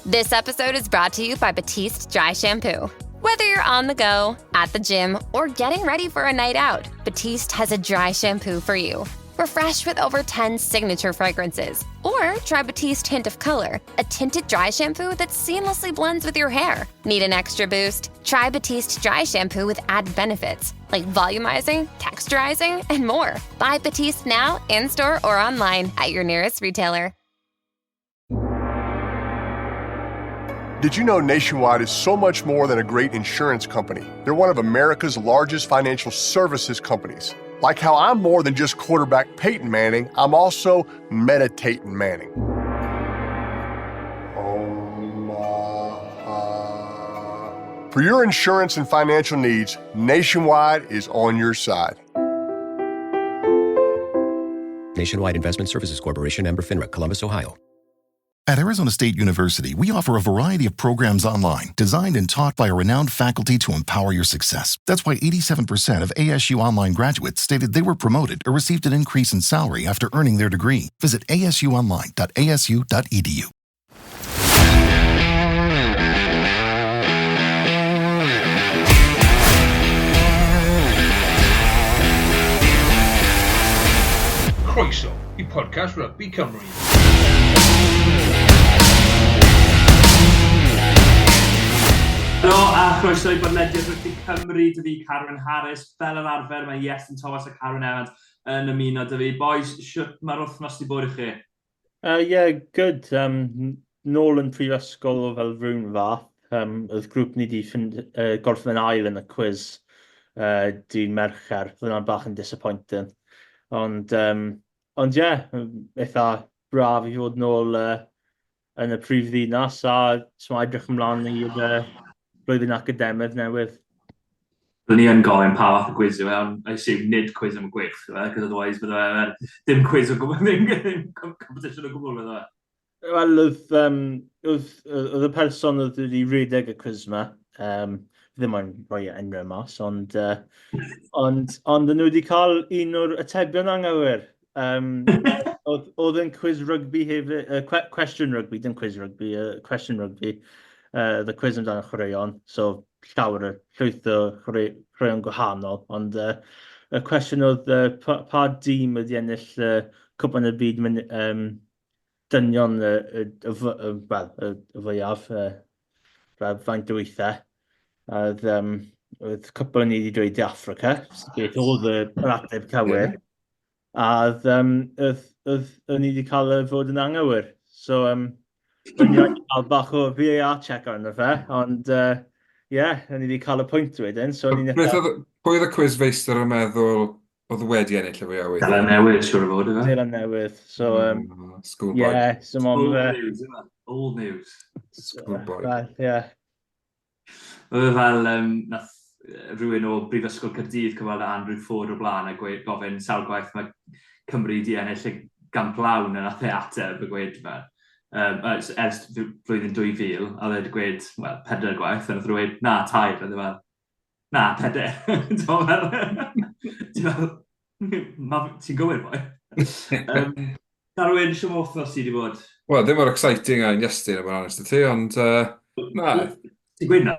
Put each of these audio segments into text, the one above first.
This episode is brought to you by Batiste Dry Shampoo. Whether you're on the go, at the gym, or getting ready for a night out, Batiste has a dry shampoo for you. Refresh with over 10 signature fragrances. Or try Batiste Hint of Color, a tinted dry shampoo that seamlessly blends with your hair. Need an extra boost? Try Batiste Dry Shampoo with added benefits, like volumizing, texturizing, and more. Buy Batiste now, in store, or online at your nearest retailer. Did you know Nationwide is so much more than a great insurance company? They're one of America's largest financial services companies. Like how I'm more than just quarterback Peyton Manning, I'm also meditating Manning. For your insurance and financial needs, Nationwide is on your side. Nationwide Investment Services Corporation, member FINRA, Columbus, Ohio. At Arizona State University, we offer a variety of programs online, designed and taught by a renowned faculty to empower your success. That's why 87% of ASU online graduates stated they were promoted or received an increase in salary after earning their degree. Visit asuonline.asu.edu. Croeso i podcast Rugby Cymru. Helo a chroeso i bodlediad Rygbi Cymru, dy fi Carwyn Harris. Fel yr arfer, mae Iestyn Thomas a Carwyn Evans yn ymuno dy fi. Boys, siwt mae'r wythnos di bod i chi? Uh, yeah, good. Um, nôl yn prifysgol o fel rhywun fath. Um, oedd grŵp ni wedi ffind, uh, gorffen yn ail yn y quiz uh, dyn Mercher. Oedd hwnna'n bach yn disappointing. Ond, um, ond ie, yeah, eitha braf i fod nôl uh, yn y prif ddinas a so edrych ymlaen i'r uh, blwyddyn academaidd newydd. Byddwn ni yn gofyn pa fath o quiz yw e, ond I assume nid quiz am y gweilch yw e, cos otherwise bydde fe, dim quiz o gwbl, ddim, ddim competition o gwbl bydde fe. Wel, oedd, um, oedd, oedd y person oedd wedi rhedeg y quiz yma, um, ddim yn rhoi enwau mas, ond, uh, ond, ond nhw wedi cael un o'r atebion anghywir. Um, oedd, oedd yn quiz rugby hefyd, uh, question rugby, dim quiz rugby, uh, question rugby, uh, the quiz amdano chwaraeon, so llawer o llwyth o chwaraeon gwahanol, ond uh, y cwestiwn oedd uh, pa, pa dîm wedi ennill uh, Cwpan y Byd mynd, um, dynion y, y, y, y, well, y, y fwyaf, uh, faint o weithiau. A oedd, um, oedd cwpl o ni wedi dweud De Africa, beth oedd yr ateb cywir. Yeah. A oedd, um, oedd, oedd, oedd ni wedi cael y fod yn anghywir. So, um, o'n i wedi cael bach o VAR check arno fe, ond ie, uh, yeah, o'n i wedi cael y pwynt wedyn. So, o'n i'n eitha... Pwy oedd y quiz feistr yn meddwl oedd wedi ennill y fwy o weithiau? Dylan Newydd, siwr o fod, efe? Dylan Newydd. So, um, Schoolboy. Yeah, so Old news, Old news. Schoolboy. Well, yeah. Mae fe fel, um, nath rhywun o Brifysgol Caerdydd cyfweld â Andrew Ford o blaen a gweud, gofyn sawl gwaith mae Cymru wedi ennill y gamp lawn a nath e ateb a gweud fel, um, ers, ers flwyddyn 2000, a oedd e wedi gweud, wel, pedair gwaith, a nath rhywun gweud, na, tair, a oedd e fel, na, pedair. Ti'n fel, ti'n fel, ti'n gywir, boi. um, Darwin, siwm o wythnos ti wedi bod? Wel, ddim mor exciting â un Iestyn, a bod yn onest i ti, ond uh, na. Ti'n gweud na,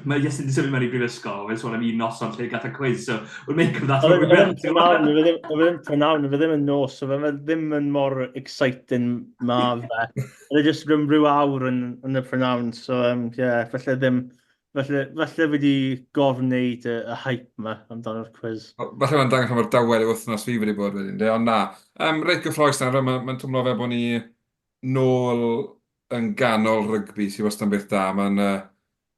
mae Iestyn wedi symud mewn i brifysgol, mae'n sôn am un noson lle gath y quiz, so we'll make of that what we will. Oedd e ddim prynhawn, oedd e ddim yn nos, so fe ddim yn mor exciting ma fe. Oedd e jyst rhywun rhyw awr yn, yn y prynhawn, so um, yeah, felly ddim, Felly, falle fi wedi gorwneud y, y hype yma amdano'r quiz. Falle mae'n dangos pa mor dawel yw wythnos fi wedi bod wedyn, de, ond na. Um, reit gyffroes nawr, mae'n ma twmlo fel bod ni nôl yn ganol rygbi, sydd wastad yn beth da. Mae'n uh,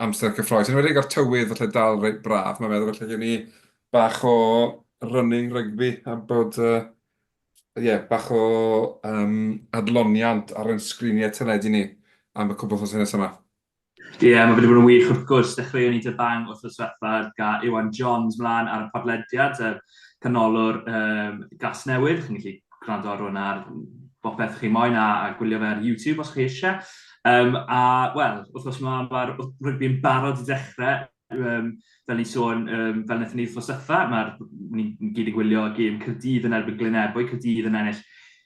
amser cyffroes. Yn enwedig o'r tywydd falle dal reit braf, mae'n meddwl falle gen ni bach o running rygbi a bod, uh, yeah, bach o um, adloniant ar ein sgriniau teledu ni am y cwbl wythnos nesaf yma. Ie, yeah, mae wedi bod yn wych wrth gwrs. Dechreuon ni dy bang wythnos diwetha ga Iwan Johns mlaen ar y podlediad, y canolwr um, gas newydd. Chi'n gallu gwrando ar hwn ar bopeth chi moyn a, a gwylio fe ar YouTube os chi eisiau. Um, a, wel, wythnos yma mae'r rygbi'n barod i dechrau. Um, fel ni'n sôn, um, fel wnaethon ni wythnos diwetha, mae'r ni'n gyd yn gwylio gêm Caerdydd yn erbyn Glynebwy, Caerdydd yn ennill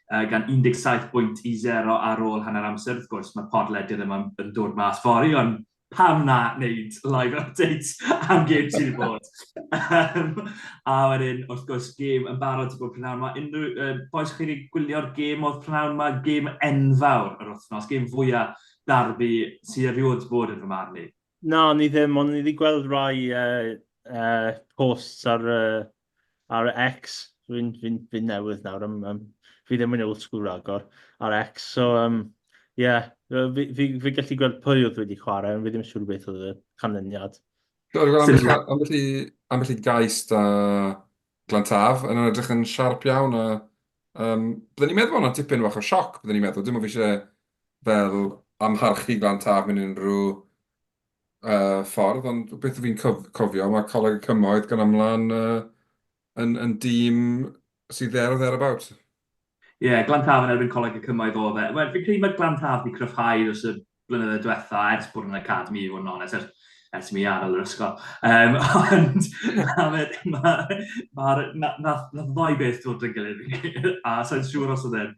gan 17 bwynt i 0 ar ôl hanner amser. Wrth gwrs, mae podlediad yma yn dod mas fory, ond pam na wneud live update am gêm sydd wedi bod. A wedyn, wrth gwrs, gêm yn barod i bod prynhawn yma. Unrhyw, bois chi wedi gwylio'r gêm oedd prynhawn yma? Gêm enfawr yr wythnos, gêm fwyaf darbi sydd erioed bod yn fy marn i. Na, ni ddim, ond ni wedi gweld rai posts ar X. Fi'n fi, fi newydd nawr, fi ddim yn old school ragor ar X. So, yeah, fi gallu gweld pwy oedd wedi chwarae, ond fi ddim yn siŵr beth oedd y canlyniad. Ambell i gais da Glantaf yn edrych yn siarp iawn a byddwn ni'n meddwl bod hwnna'n tipyn bach o sioc, byddwn ni'n meddwl, dim ond fi eisiau fel amharchu Glantaf mewn unrhyw ffordd, ond beth fi'n cofio, mae Coleg y Cymoedd gan amla'n yn dîm sydd there or thereabouts. Ie, yeah, Glantaf yn erbyn Coleg y Cymoedd oedd e. Wel, fi'n credu mae Glantaf wedi cryfhau dros y blynyddoedd diwetha, ers bod yn academy, i fod yn onest, ers i mi adael yr ysgol. Ond nath ddoi beth dod yn gilydd, a sa'n siŵr os oedd e'n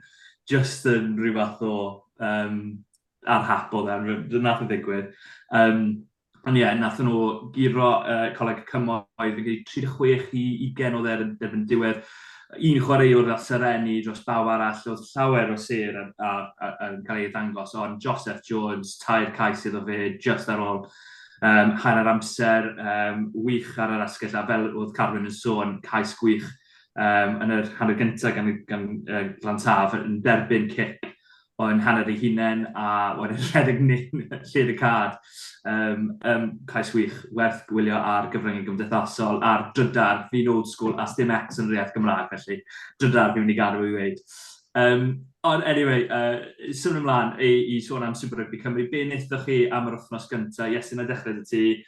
just yn rhyw fath o ar hap oedd e, nath o ddigwydd. Ond ie, yeah, nath nhw guro Coleg y Cymoedd, fi'n credu 36 i 20 oedd e erbyn diwedd. Un chwaraewr a sereni dros bawb arall, oedd llawer o sêr yn cael ei ddangos, ond Joseph Jones, tair cais iddo fe just ar ôl hanner amser, wych ar yr asgell, a fel oedd Carwyn yn sôn, cais gwych yn yr hanner gyntaf gan Glantaf yn derbyn cic o'n hanner ei hunain a wedyn rhedeg lled y cad. Cais wych, werth gwylio ar gyfryngau gymdeithasol, ar drydar, fi'n old school, a sdim X yn yr iaith Gymraeg, felly drydar fi'n mynd i gadw i weud. Ond anyway, symud ymlaen i sôn am Super Rugby Cymru. Be wnaethoch chi am yr wythnos gyntaf? Iestyn, na dechrau dy ti,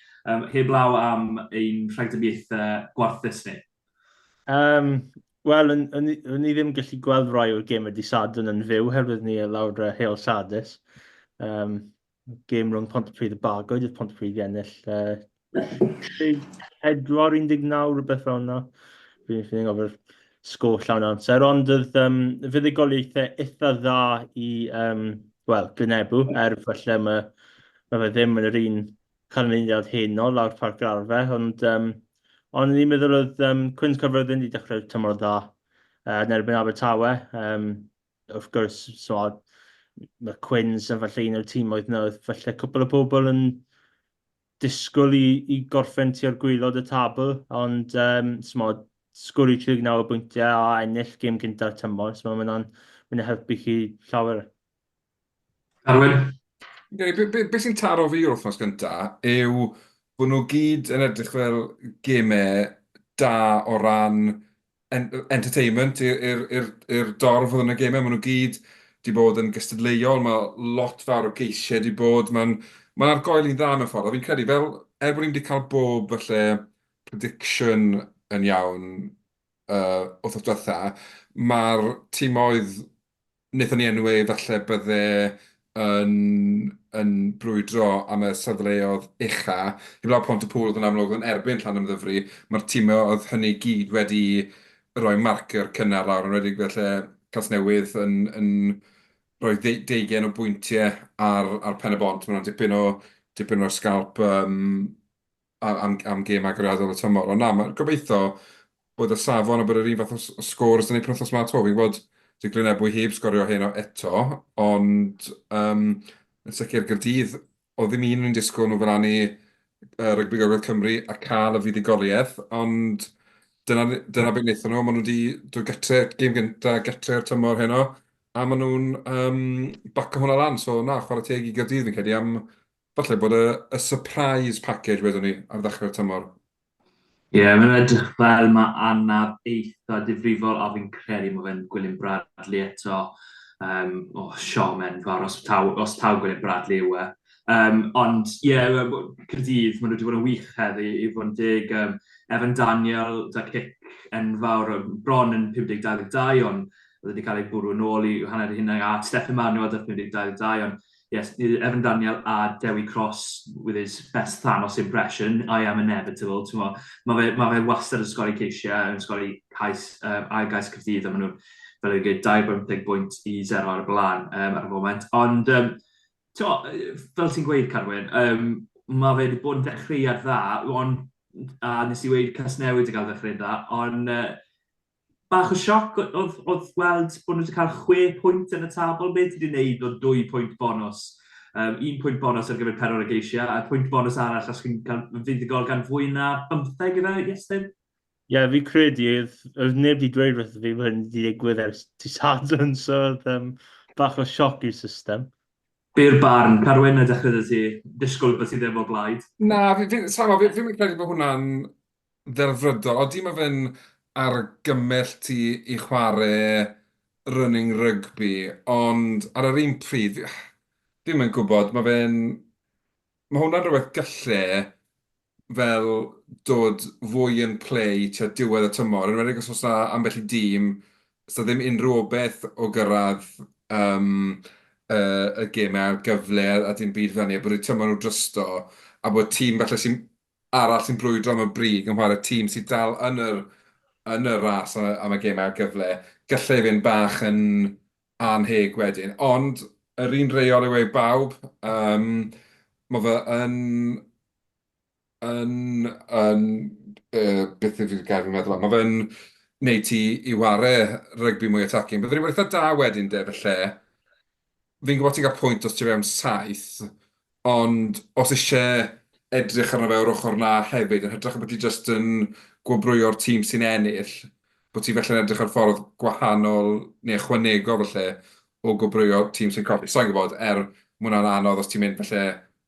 heblaw am ein rhagdybiaethau gwarthus ni. Wel, o'n i ddim gallu gweld rai o'r gemau di Sadwrn yn fyw, herwydd ni lawr Heol Sadis. Gêm rhwng Pontypridd a Bargoed, oedd Pontypridd i ennill 4-19, rhywbeth fel yna. Fi'n fi gofio'r sgôr llawn amser, ond oedd fuddugoliaethau eitha dda i, wel, Glynebw, er falle mae fe ddim yn yr un canlyniad heno lawr Parc yr Arfe, ond ni'n meddwl oedd Cwins Caerfyrddin wedi dechrau tymor dda yn erbyn Abertawe. Wrth gwrs, so, mae Cwins yn falle un o'r tîmoedd yna, oedd falle cwpl o bobl yn disgwyl i gorffen tua'r gwaelod y tabl, ond smod, sgori 39 o bwyntiau a ennill gêm gynta'r tymor, so mae hwnna'n mynd i helpu chi llawer. Carwyn? Be sy'n taro fi o'r wythnos gynta yw bod nhw gyd yn edrych fel gemau da o ran entertainment i'r dorf oedd yn y gemau. Maen nhw gyd 'di bod yn gystadleuol, mae lot fawr o geisiau 'di bod. Mae'n ma argoeli'n dda mewn ffordd, a fi'n credu fel, er bod ni'n wedi cael bob falle prediction yn iawn wythnos diwetha, mae'r timoedd wnaethon ni enwi falle bydde yn, yn brwydro am y safleoedd ucha, heblaw Pont-y-pŵl oedd yn amlwg yn erbyn Llanymddyfri, mae'r timoedd oedd hynny gyd wedi rhoi marcer cynnar lawr, yn enwedig falle Casnewydd yn rhoi deugain o bwyntiau ar Pen-y-bont, mae hwnna'n dipyn o sgalp am gêm agoriadol y tymor. Ond na, ma' gobeithio bod y safon a bod yr un fath o scores 'da ni penwythnos 'ma 'to. Fi'n gwybod 'di Glynebwy heb sgorio heno eto, ond yn sicr Gaerdydd, oedd ddim un o'n i'n disgwyl nhw fel 'na i Rygbi Gogledd Cymru a cael y fuddugoliaeth, ond dyna beth wnaethon nhw. Maen nhw wedi dod gytre, gêm gynta gytre o'r tymor heno, a maen nhw'n baco hwnna lan. So na, chwarae teg i Gaerdydd fi'n credu am Falle bod y surprise package wedwn ni ar ddechrau'r tymor. Ie, yeah, mae'n edrych fel mae anaf eitha difrifol a fi'n credu mae fe'n Gwilym Bradley eto. Oh, siom enfawr os taw Gwilym Bradley yw e. Ond ie, yeah, Caerdydd, maen nhw wedi bod yn wych heddi, i fod yn deg. Evan Daniel, da cic enfawr, bron yn 50-22, ond oedd wedi cael ei bwrw yn ôl i hanner hynna, a Stephen Manuel da 50-22, ond yes, Evan Daniel a Dewi Cross with his best Thanos impression, "I am inevitable", ti'n. Mae fe wastad yn sgori ceisiau, yn sgori cais, ail gais Caerdydd, a maen nhw fel yw gweud, 250 bwynt i 0 ar y blaen um, ar y foment. Ond, um, to, fel ti'n gweud, Carwyn, um, mae fe wedi bod yn dechreuad dda, ond a nes i weud Casnewydd wedi cael ddechreuad dda, ond uh, bach o sioc oedd, oedd gweld bod nhw wedi cael 6 pwynt yn y tabl. Beth ti wedi gwneud o 2 pwynt bonus? Um, un pwynt bonus ar gyfer pedwar o geisiau, a pwynt bonus arall os chi'n cael fuddugol gan fwy na 15 ife, Iestyn? Ie, yeah, fi credu, oedd, oedd neb wedi dweud wrtho fi bod hyn wedi digwydd ers ti Sadwrn, so oedd um, bach o sioc i'r system. Byr barn, Carwyn, a dechrau 'da ti. Disgwyl bod ti ddim o blaid. Na, fi, fi, sa i'n gwbod, fi, fi'm yn credu bod hwnna'n ddelfrydol. Odi, mae fe'n argymell ti i chwarae running rugby, ond ar yr un pryd, fi, fi'm yn gwybod, mae fe'n... Mae hwnna'n rhywbeth galle fel dod fwy yn play tua diwedd y tymor, yn enwedig os oes 'na ambell i dîm 'sa ddim unrhyw obaith o gyrraedd yym y y gemau ail gyfle a dim byd fel 'ny, a bod eu tymor nhw drosto, a bod tîm falle sy'n arall sy'n brwydro am y brig yn chwarae tîm sydd dal yn yr yn y ras am y am y gemau ail gyfle, gallai fynd bach yn annheg wedyn. Ond yr un reol yw e i bawb, yym ma' fe yn yn yn yy beth yw'r gair fi'n meddwl am, ma' fe'n wneud ti i ware rygbi mwy attacking. Byddwn i'n eitha da wedyn de falle, fi'n gwybod ti'n cael pwynt os ti fewn saith, ond os isie edrych arno fe o'r ochr 'na hefyd, yn hytrach na bod ti jyst yn gwobrwyo'r tîm sy'n ennill, bod ti falle'n edrych ar ffordd gwahanol neu ychwanegol falle o gwobrwyo tîm sy'n colli. Sa i'n gwybod, er ma' hwnna'n anodd os ti'n mynd falle,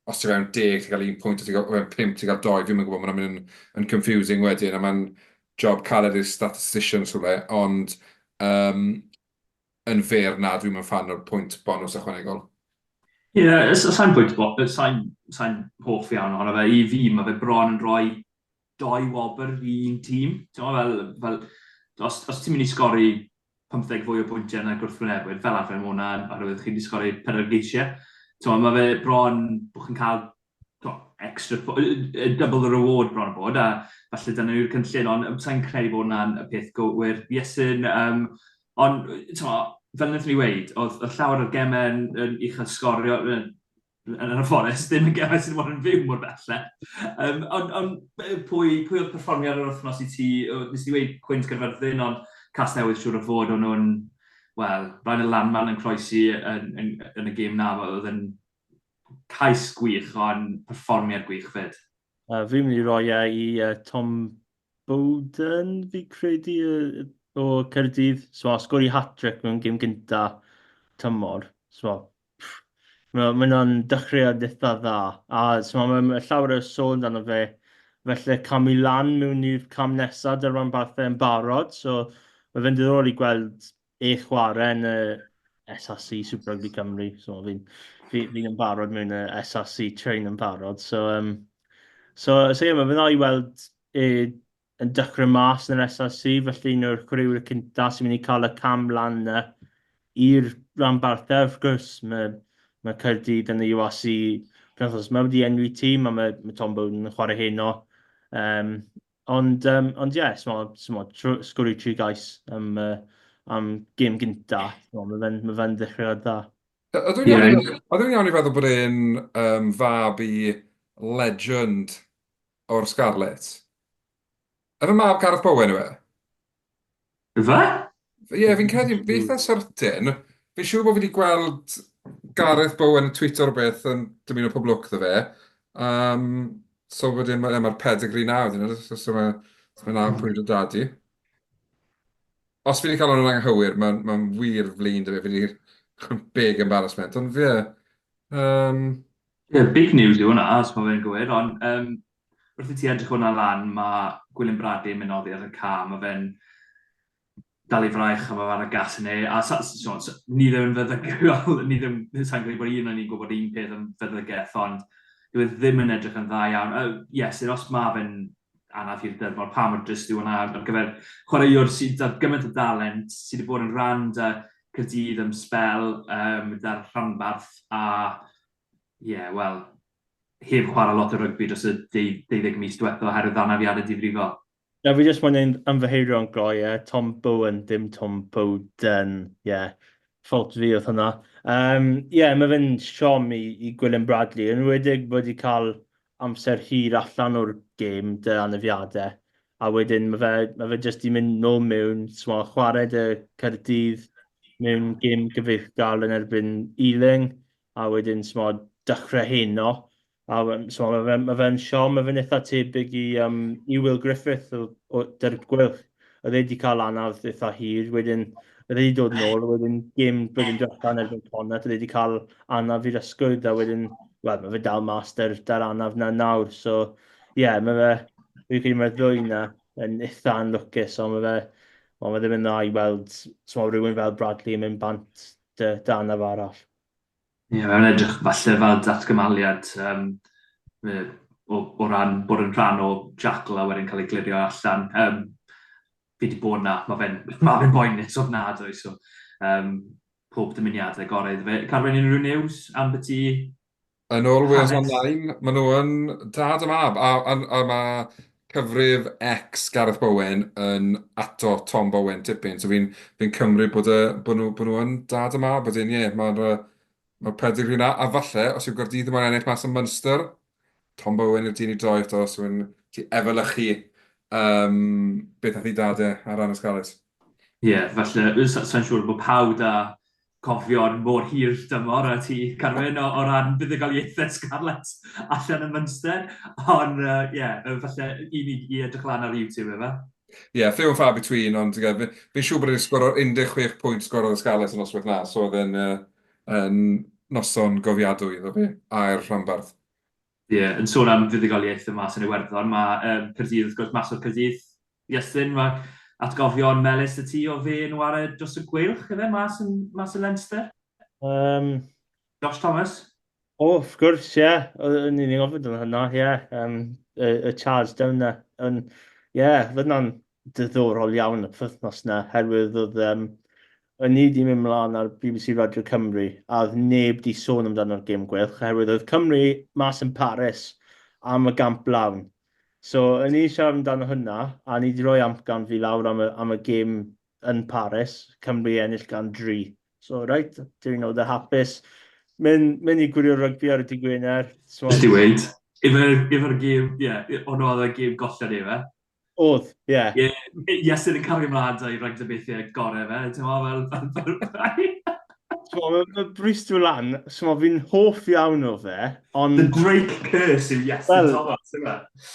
os ti fewn deg ti'n cael un pwynt, os ti'n fewn pump ti'n cael dou, fi'm yn gwybod, ma' hwnna'n mynd yn yn confusing wedyn a mae'n job caled i'r statisticians rhywle, ond yym yn fyr, na, dwi'm yn ffan o'r pwynt bonws ychwanegol. Ie, yeah, sa'n pwynt, sa'n sa hoff iawn ohono fe. I fi, mae fe bron yn rhoi doi wobr i un tîm. Ti'n fel, fel, os, os ti'n mynd i sgori 15 fwy o bwyntiau na gwrthwynebwyr, fel arfer mae hwnna oherwydd chi wedi sgori pedwar geisiau. Ti'n mae fe bron bod chi'n cael extra, double the reward bron o bod, a falle dyna yw'r cynllun, ond sa'n credu bod hwnna'n y peth gywir. Iestyn, um, ond t'mo, fel wnaethon ni weud, oedd, oedd llawer o'r gemau yn, yn uchel sgorio, yn, yn anffodus, ddim yn gemau sydd wedi bod yn fyw mor belle. Um, ond on, pwy, pwy oedd perfformiad yr wythnos i ti? Nes i weud Cwins Gaerfyrddin, ond Casnewydd siŵr o fod, o'n nhw'n, wel, Ryan Landman yn croesi yn, yn, yn y gêm na, oedd yn cais gwych, ond perfformiad gwych fyd. Uh, fi'n mynd i roi e i uh, Tom Bowden, fi credu, uh, o Caerdydd. So, sgori hat-trick mewn gêm gynta tymor. So, mae ma hwnna'n dechreuad eitha dda. A so, mae ma llawer o sôn dan fe, felly camu lan mewn i'r cam nesaf dy'r rhanbarthau yn barod. So, mae fe'n diddorol i gweld e chwarae yn y SRC Super Rugby Cymru. So fi'n fi, fi yn barod mewn y SRC train yn barod. So, um, so, so yeah, mae fe'n dda i weld e yn dechrau mas yn yr SRC, felly un o'r chwaraewyr cynta sy'n mynd i cael y cam lan yna i'r rhanbarthau. Wrth gwrs, mae, mae Caerdydd yn y URC penwythnos yma wedi enwi tîm a mae, mae Tom Bowden yn chwarae heno. Um, Ond, um, ond ie, yeah, smo, smo, sgori tri gais am, uh, am gêm gynta. Mae fe'n ma fe ddechreuad dda. Ydw i'n iawn, ydw i'n iawn i feddwl bod e'n um, fab i legend o'r Scarlets? Efe mab Gareth Bowen yw e? Ife? Ie, fi'n credu, fi eitha certain. Fi'n siŵr bod fi wedi gweld Gareth Bowen yn tweeto rhywbeth yn dymuno pob lwc iddo fe. Um, so wedyn mae'r ma pedigree na wedyn, so, so mae so ma pwynt o dadu. Os fi wedi cael hwnna'n anghywir, mae'n ma wir flin 'da fi, fi wedi big embarrassment, ond ie. Um, Ie, big news yw hwnna, os mae fe'n gywir, ond um, wrth i ti edrych hwnna lan, mae Gwilym Bradley yn mynd oddi ar y ca, mae fe'n dal ei fraich a mae fe ar y gas yn ei, a sa, so, so, ni ddim yn feddygol, ni ddim, sa'n credu bod un o'n ni'n gwybod un peth am feddygaeth, ond dyw e ddim yn edrych yn dda iawn. Uh, yes, os mae fe'n anaf hir dymor, pa mor drist yw hwnna ar gyfer chwaraewr sydd â gymaint o dalent, sydd wedi bod yn rhan da Caerdydd am sbel, um, da'r rhanbarth, a ie, yeah, wel, heb chwarae lot o rygbi dros y 12 mis diwethaf oherwydd anafiadau difrifol. Na, fi jyst moyn ymddiheuro yn gloi, ie. Tom Bowen, dim Tom Bowden. Ie, yeah. Fault fi oedd hwnna. Um, ie, mae fe'n siom i, i Gwilym Bradley, yn enwedig bod wedi cael amser hir allan o'r gêm dy anafiadau. A wedyn mae fe, mae fe jyst i mynd nôl mewn, smo, chwarae dy Caerdydd mewn gêm gyfeillgar yn erbyn Ealing, a wedyn smo, dechrau heno. A so mae fe'n ma fe siom, mae fe'n eitha tebyg i, um, i Will Griffith o, o Dy'r Gweilch. Oedd e wedi cael anaf eitha hir, wedyn oedd e wedi dod nôl, wedyn gêm blwyddyn diwetha yn erbyn Connacht, oedd e wedi cael anaf i'r ysgwydd, a wedyn, wel, mae fe dal mas da'r, dar anaf na nawr. So, ie, yeah, mae fe, fi'n credu mae'r ddwy na yn eitha anlwcus, ond mae fe, wel, mae ddim yn dda i weld so, rhywun fel Bradley yn mynd bant dy, dy anaf arall. Ie, yeah, mae'n edrych falle fel datgymaliad um, o, o ran bod yn rhan o jackal a wedyn cael ei glirio allan. Um, fi wedi bod na, mae fe'n ma fe boenus ofnadwy, so um, pob dymuniadau gorau iddo fe. Carwyn, unrhyw news am beth i Yn ôl Wales Online, maen nhw yn dad a mab, a, a, a mae cyfrif ex Gareth Bowen yn ato Tom Bowen tipyn, so fi'n fi cymryd bod, y, bod, nhw, bod nhw yn dad a mab, wedyn ie, mae'r mae pedigree 'na, a falle, os yw Gaerdydd yma'n ennill mas yn Munster, Tom Bowen yw'r dyn i droi eto, os yw'n ti efelychu um, beth nath i dad e ar ran y Scarlets. Ie, yeah, falle, sa'n siŵr bod pawb da cofio'n mor hir dymor a ti, Carwyn, o, o ran buddugoliaethau Scarlets allan yn Munster. Ond, ie, uh, yeah, falle i ni i edrych lan ar YouTube efe. Ie, yeah, few and far between, ond yeah, fi'n fi siŵr bod e'n sgoro 16 pwynt sgorodd y Scarlets yn noswaith na, so oedd e'n uh, yn noson gofiadwy iddo fi, a'r rhanbarth. Ie, yeah, yn sôn am fuddugoliaeth yma sy'n Iwerddon, mae um, Caerdydd, wrth gwrs, mas o'r Caerdydd, Iestyn, mae atgofion melys y ti o fe yn ware dros y Gweilch, efe, mas yn, mas yn Leinster? Um, Josh Thomas? O, oh, wrth gwrs, ie. Yeah. O'n i'n gofyn yn hynna, ie. Yeah. Um, y, y charge down na. Ie, yeah, oedd hwnna'n diddorol iawn y pythnos na, herwydd oedd um, o'n i wedi mynd mlaen ar BBC Radio Cymru a oedd neb wedi sôn amdano'r gêm Gweilch, oherwydd oedd Cymru mas yn Paris am y gamp lawn. So, o'n i siarad amdano hwnna, a ni wedi rhoi amcan fi lawr am y, am y gêm yn Paris, Cymru ennill gan dri. So, reit, diwrnod hapus. Mynd, mynd i gwylio rygbi ar y dydd Gwener. So, Just i weud, efo'r gêm, ie, yeah, ond oedd y gêm golled efe. Oedd, ie. Ie, Iestyn yn cario ymlaen da i ragdybiaethau gorau fe, ti'n meddwl, fel... fel, fel Mae ma Bruce Dwlan, so fi'n hoff iawn o fe, ond... The Drake Curse yw Iestyn well, Thomas, yw e?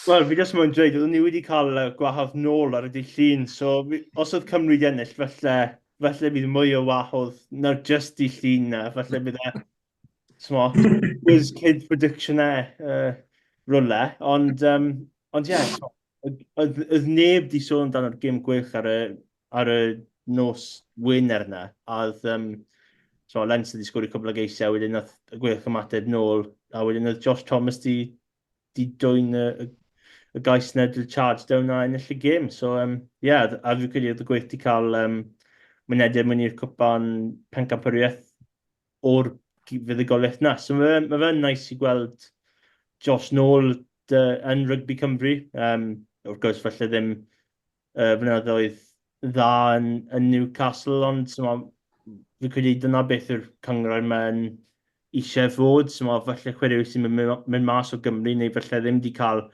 Wel, fi jyst moyn dweud, oeddwn ni wedi cael gwahodd nôl ar y dydd Llun, so fi, os oedd Cymru wedi ennill, falle, falle bydd mwy o wahodd na'r just dydd Llun na, falle bydd e, smo, whiz kid prediction e, uh, rwle, ond, um, ond ie, yeah, Oedd, oedd neb di sôn amdano'r gêm Gweilch ar y, ar y nos Wener na, a oedd um, so, Leinster di sgorio cwbl o geisiau, wedyn oedd y Gweilch ymateb nôl, a wedyn oedd Josh Thomas di, di dwyn y, y, y gais na, y charge down a ennill y gêm. So, um, yeah, a fi'n credu oedd y Gweilch di cael um, mynediad mewn i'r cwpan pencampwriaeth o'r fuddugoliaeth 'na. So mae fe'n ma fe nice i gweld Josh nôl dy, yn Rygbi Cymru. Um, wrth gwrs, falle ddim uh, flynyddoedd dda yn, yn Newcastle, ond so, ma, fi'n credu dyna beth yw'r cynghrair mae'n eisiau fod. So, ma, falle chwaraewyr sy'n mynd, mynd mas o Gymru neu falle ddim wedi cael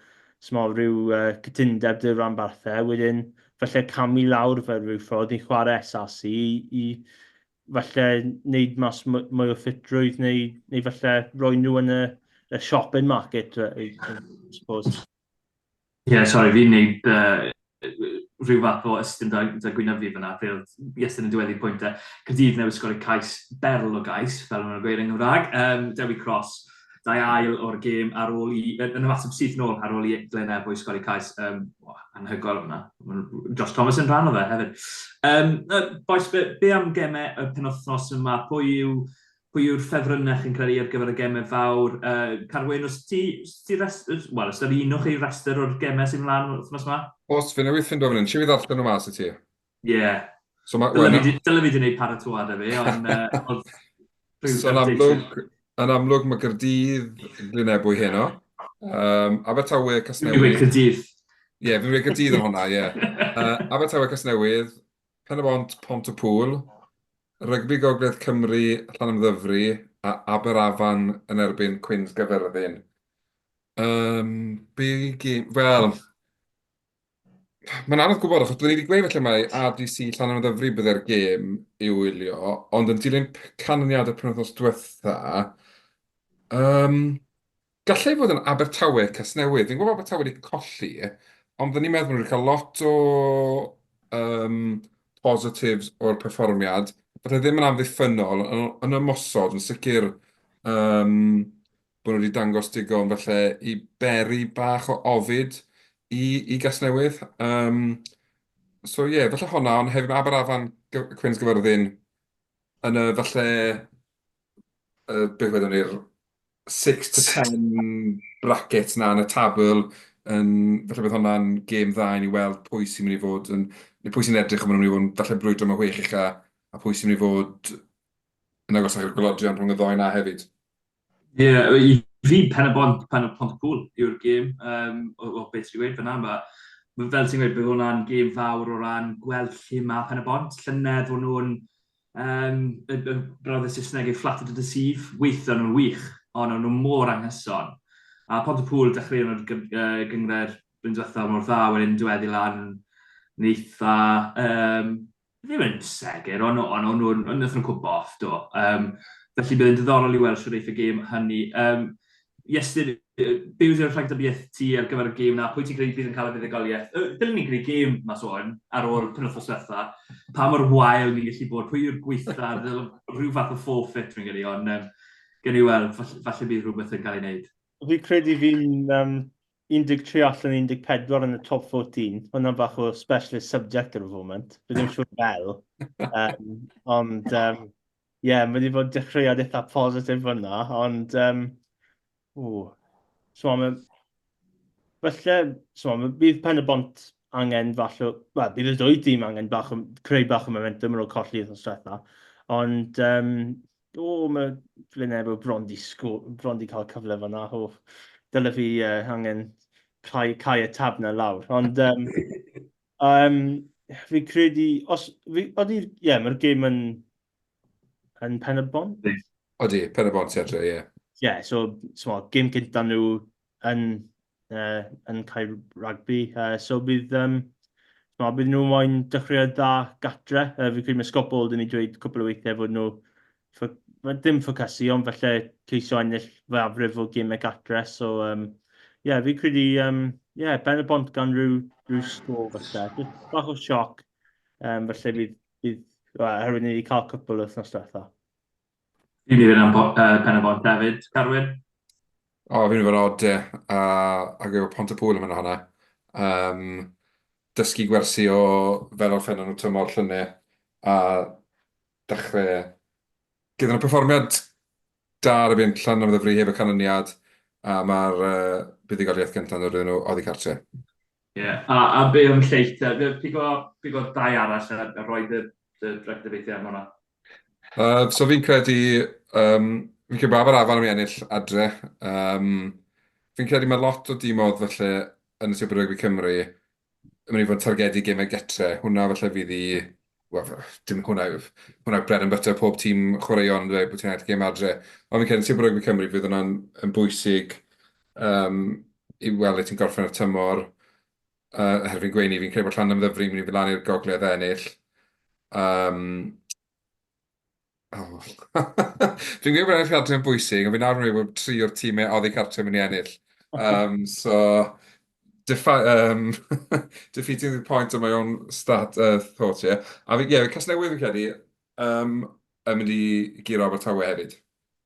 so, ma, rhyw uh, cytundeb dy ranbarthau. Wedyn, falle camu lawr fel rhyw ffordd i chwarae SRC i, i falle wneud mas mwy o ffitrwydd neu, neu falle roi nhw yn y, y shopping market, I, I suppose. Ie, yeah, sorry, fi'n neud uh, rhyw fath o ystyn da, da gwynaf fi fyna, fe oedd Iestyn yn diweddu pwynt e. Caerdydd newydd sgori cais, berl o gais, fel maen nhw'n gweud yn Nghymraeg. Um, Dewi Cross, dau ail o'r gêm ar ôl i, yn ymateb syth nôl ar ôl i Glenn Ebwy sgori cais. Um, oh, anhygoel hwnna. Josh Thomas yn rhan o fe hefyd. Um, boys, be, be am gemau y penwthnos yma? Pwy yw pwy yw'r ffefrynnau chi'n credu ar gyfer y gemau fawr? Uh, Carwyn, os ti, os ti rest, wel, os ydy un o'ch chi restr o'r gemau sy'n mlaen wythnos yma? Os, fe newydd ffindo fan hyn. Siw i ddarllen nhw mas i ti? Ie. Yeah. So ma, well, dyle fi di wneud paratoad fi, ond uh, oedd So yn amlwg, yn amlwg mae Gaerdydd Glynebwy heno. Um, Abertawe, Casnewydd. Dwi'n Caerdydd. Ie, fi'n gweud Caerdydd yn hwnna, ie. Abertawe Casnewydd, Pen-y-bont Pont-y-pŵl, Rygbi Gogledd Cymru Llanymddyfri a Aberafan yn erbyn Cwins Gaerfyrddin. Um, be gêm... Wel, mae'n anodd gwybod, achos byddwn ni wedi gweud falle mai RDC Llanymddyfri bydde'r gêm i'w wylio, ond yn dilyn canlyniad y penwythnos diwetha, um, Gallai fod yn Abertawe, Casnewydd. Fi'n gwybod bod Abertawe wedi colli, ond fydden ni'n meddwl bod nhw wedi cael lot o um, positives o'r perfformiad. Falle ddim yn amddiffynnol, yn, yn ymosod, yn sicr um, bod nhw wedi dangos digon falle i beri bach o ofid i, i Gasnewydd. Um, so ie, yeah, falle honna, ond hefyd mae Aberafan, Cwins Gyfyrddin, yn y falle, uh, beth wedyn ni'r 6 to 10 bracket 'na yn y tabl yn... falle bydd hwnna'n gêm dda i ni weld pwy sy'n mynd i fod yn... neu pwy sy'n edrych am maen nhw'n mynd i fod yn falle brwydro am y chwech ucha, a pwy sy'n mynd i fod yn agosach i'r gwaelodion rhwng y ddou 'na hefyd. Ie, yeah, i fi Pen-y-bont, Pen Pont-y-pŵl yw'r gêm, um, o, o beth ti'n gweud fyna. Mae, fel ti'n gweud, bydd hwnna'n gêm fawr o ran gweld lle mae Pen-y-bont. Llynedd o'n nhw'n Yym, y y brawddeg Saesneg yw flatter to deceive. Weithiau o'n nhw'n wych, ond o'n nhw mor anghyson. A Pontypool dechreuon nhw'r gy- yy gynghrair blwyddyn diwethaf mor dda, wedyn diweddu lan yn eitha, yym, ddim yn segur, ond ond o'n nhw'n, ond wnaethon nhw cwmpo off, do. Yym, felly bydd e'n diddorol i weld shwt eiff y gêm hynny. Yym, Iestyn, be yw dy rhagdybiaeth ti ar gyfer y gêm 'na? Pwy ti'n credu bydd yn cael y fuddugoliaeth? Yy, dylen ni greu gêm mas o hwn ar ôl penwythnos diwetha. Pa mor wael ni'n gallu bod, pwy yw'r gwaetha, rhyw fath o forfeit fi'n credu, ond um, gewn ni weld, falle, falle bydd rhywbeth yn cael ei wneud. Fi'n credu fi'n um, 13 allan 14 yn y top 14. Hwna'n bach o specialist subject ar y foment. Fi ddim siŵr fel. Um, ond, um, ie, yeah, mae wedi bod dechreuad eitha positif fyna, ond, um, ww, so, mae, falle, so, mae, bydd Pen y Bont angen falle, wel, bydd y ddwy dîm angen bach o, creu bach o momentum ar ôl colli wythnos diwetha, ond, um, o, mae Flynn Ebro bron di, sgo, bron di cael cyfle fyna, o, dyle fi uh, angen cau, cau y tab na lawr, ond, um, um, fi credu, os, fi, odi, ie, yeah, mae'r gêm yn, yn Pen y Bont? Odi, Pen y Bont, ie, ie. Ie, so, so gêm cynta nhw yn, uh, yn cael ragbi, uh, so bydd, um, so, bydd nhw moyn dechreuad dda gatre. Uh, fi credu mae Scott Bolden i dweud cwpl o weithiau fod nhw, dim ffocysu, ond falle ceisio ennill fwyafrif o gemau gatre. So, um, yeah, fi credu, um, yeah, Ben y Bont gan rhyw, rhyw sgôr falle. Just bach o sioc, um, falle bydd, bydd, well, oherwydd ni wedi cael cwpl wythnos diwetha. Fi'n mynd i fynd am uh, Pen y Bont hefyd, Carwyn. O, fi'n mynd i fod odd, ie. A, ac efo Pont y Pŵl yn mynd hwnna. Um, dysgu gwersi o fel orffennon nhw tymor llynedd a dechrau gyda nhw perfformiad da ar y byd Llanymddyfri heb y canlyniad a mae'r uh, buddugoliaeth gyntaf yn dod iddyn nhw oddi cartre. Ie, yeah. a, a be am lleill te? Pigo, pigo dau arall a, a rhoi dy, dy ragdybiaethau am hwnna. Uh, so fi'n credu, um, fi'n credu bod Aberafan am i ennill adre. Um, fi'n credu mae lot o dimodd falle yn y Super Rugby Cymru yn mynd i fod yn targedu gemau getre. Hwnna falle fydd i... Wel, dim hwnna yw... Hwnna yw bread and butter pob tîm chwaraeon, yn dweud bod ti'n ennill gêm adre. Ond fi'n credu Super Rugby Cymru fydd hwnna'n yn bwysig um, i weld le ti'n gorffen y tymor. Uh, herwydd fi'n gweud ni, fi'n credu bod Llanymddyfri yn mynd i fynd lan i'r gogledd ennill. Um, Oh. Fi'n gwybod bod ennill cartre yn bwysig, ond fi nawr yn meddwl bod tri o'r tîmau oddi cartre yn mynd i ennill. Um, so, defi um, defeating the point of my own start, uh, thought here. A fi, ie, yeah, Casnewydd fi'n credu, um, yn mynd i guro Abertawe hefyd.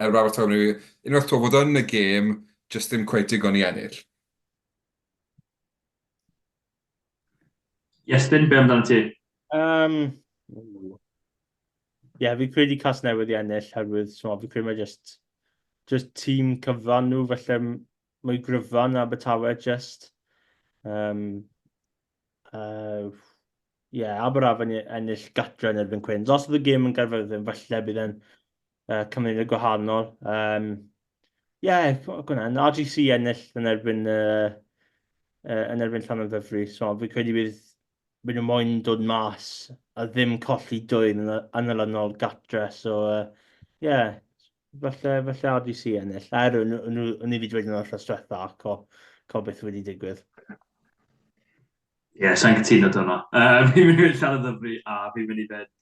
Er bod Abertawe yn mynd i, unwaith to fod yn y gêm, just ddim cweit digon i ennill. Iestyn, be amdano ti? Um, Ie, yeah, fi'n credu Casnewydd i ennill, herwydd, so, fi'n credu mae just, just tîm cyfan nhw, felly mwy gryfa na Abertawe, just. Um, uh, yeah, Aberafan i ennill gatre yn erbyn Cwins. Os oedd y gêm yn Gaerfyrddin, falle bydd e'n uh, cymryd y gwahanol. Um, yeah, gwna, RGC ennill yn erbyn uh, yn erbyn Llanymddyfri. So fi credu bydd bydd nhw moyn dod mas a ddim colli dwy yn, yn olynol gatre. So, ie, yeah, falle, falle RGC ennill. Er, o'n i wedi dweud yn o'r wythnos diwetha, co, co beth wedi digwydd. Ie, yeah, sa'n cytuno 'da hwnna. Fi'n mynd i fynd Llanymddyfri a fi'n mynd i fynd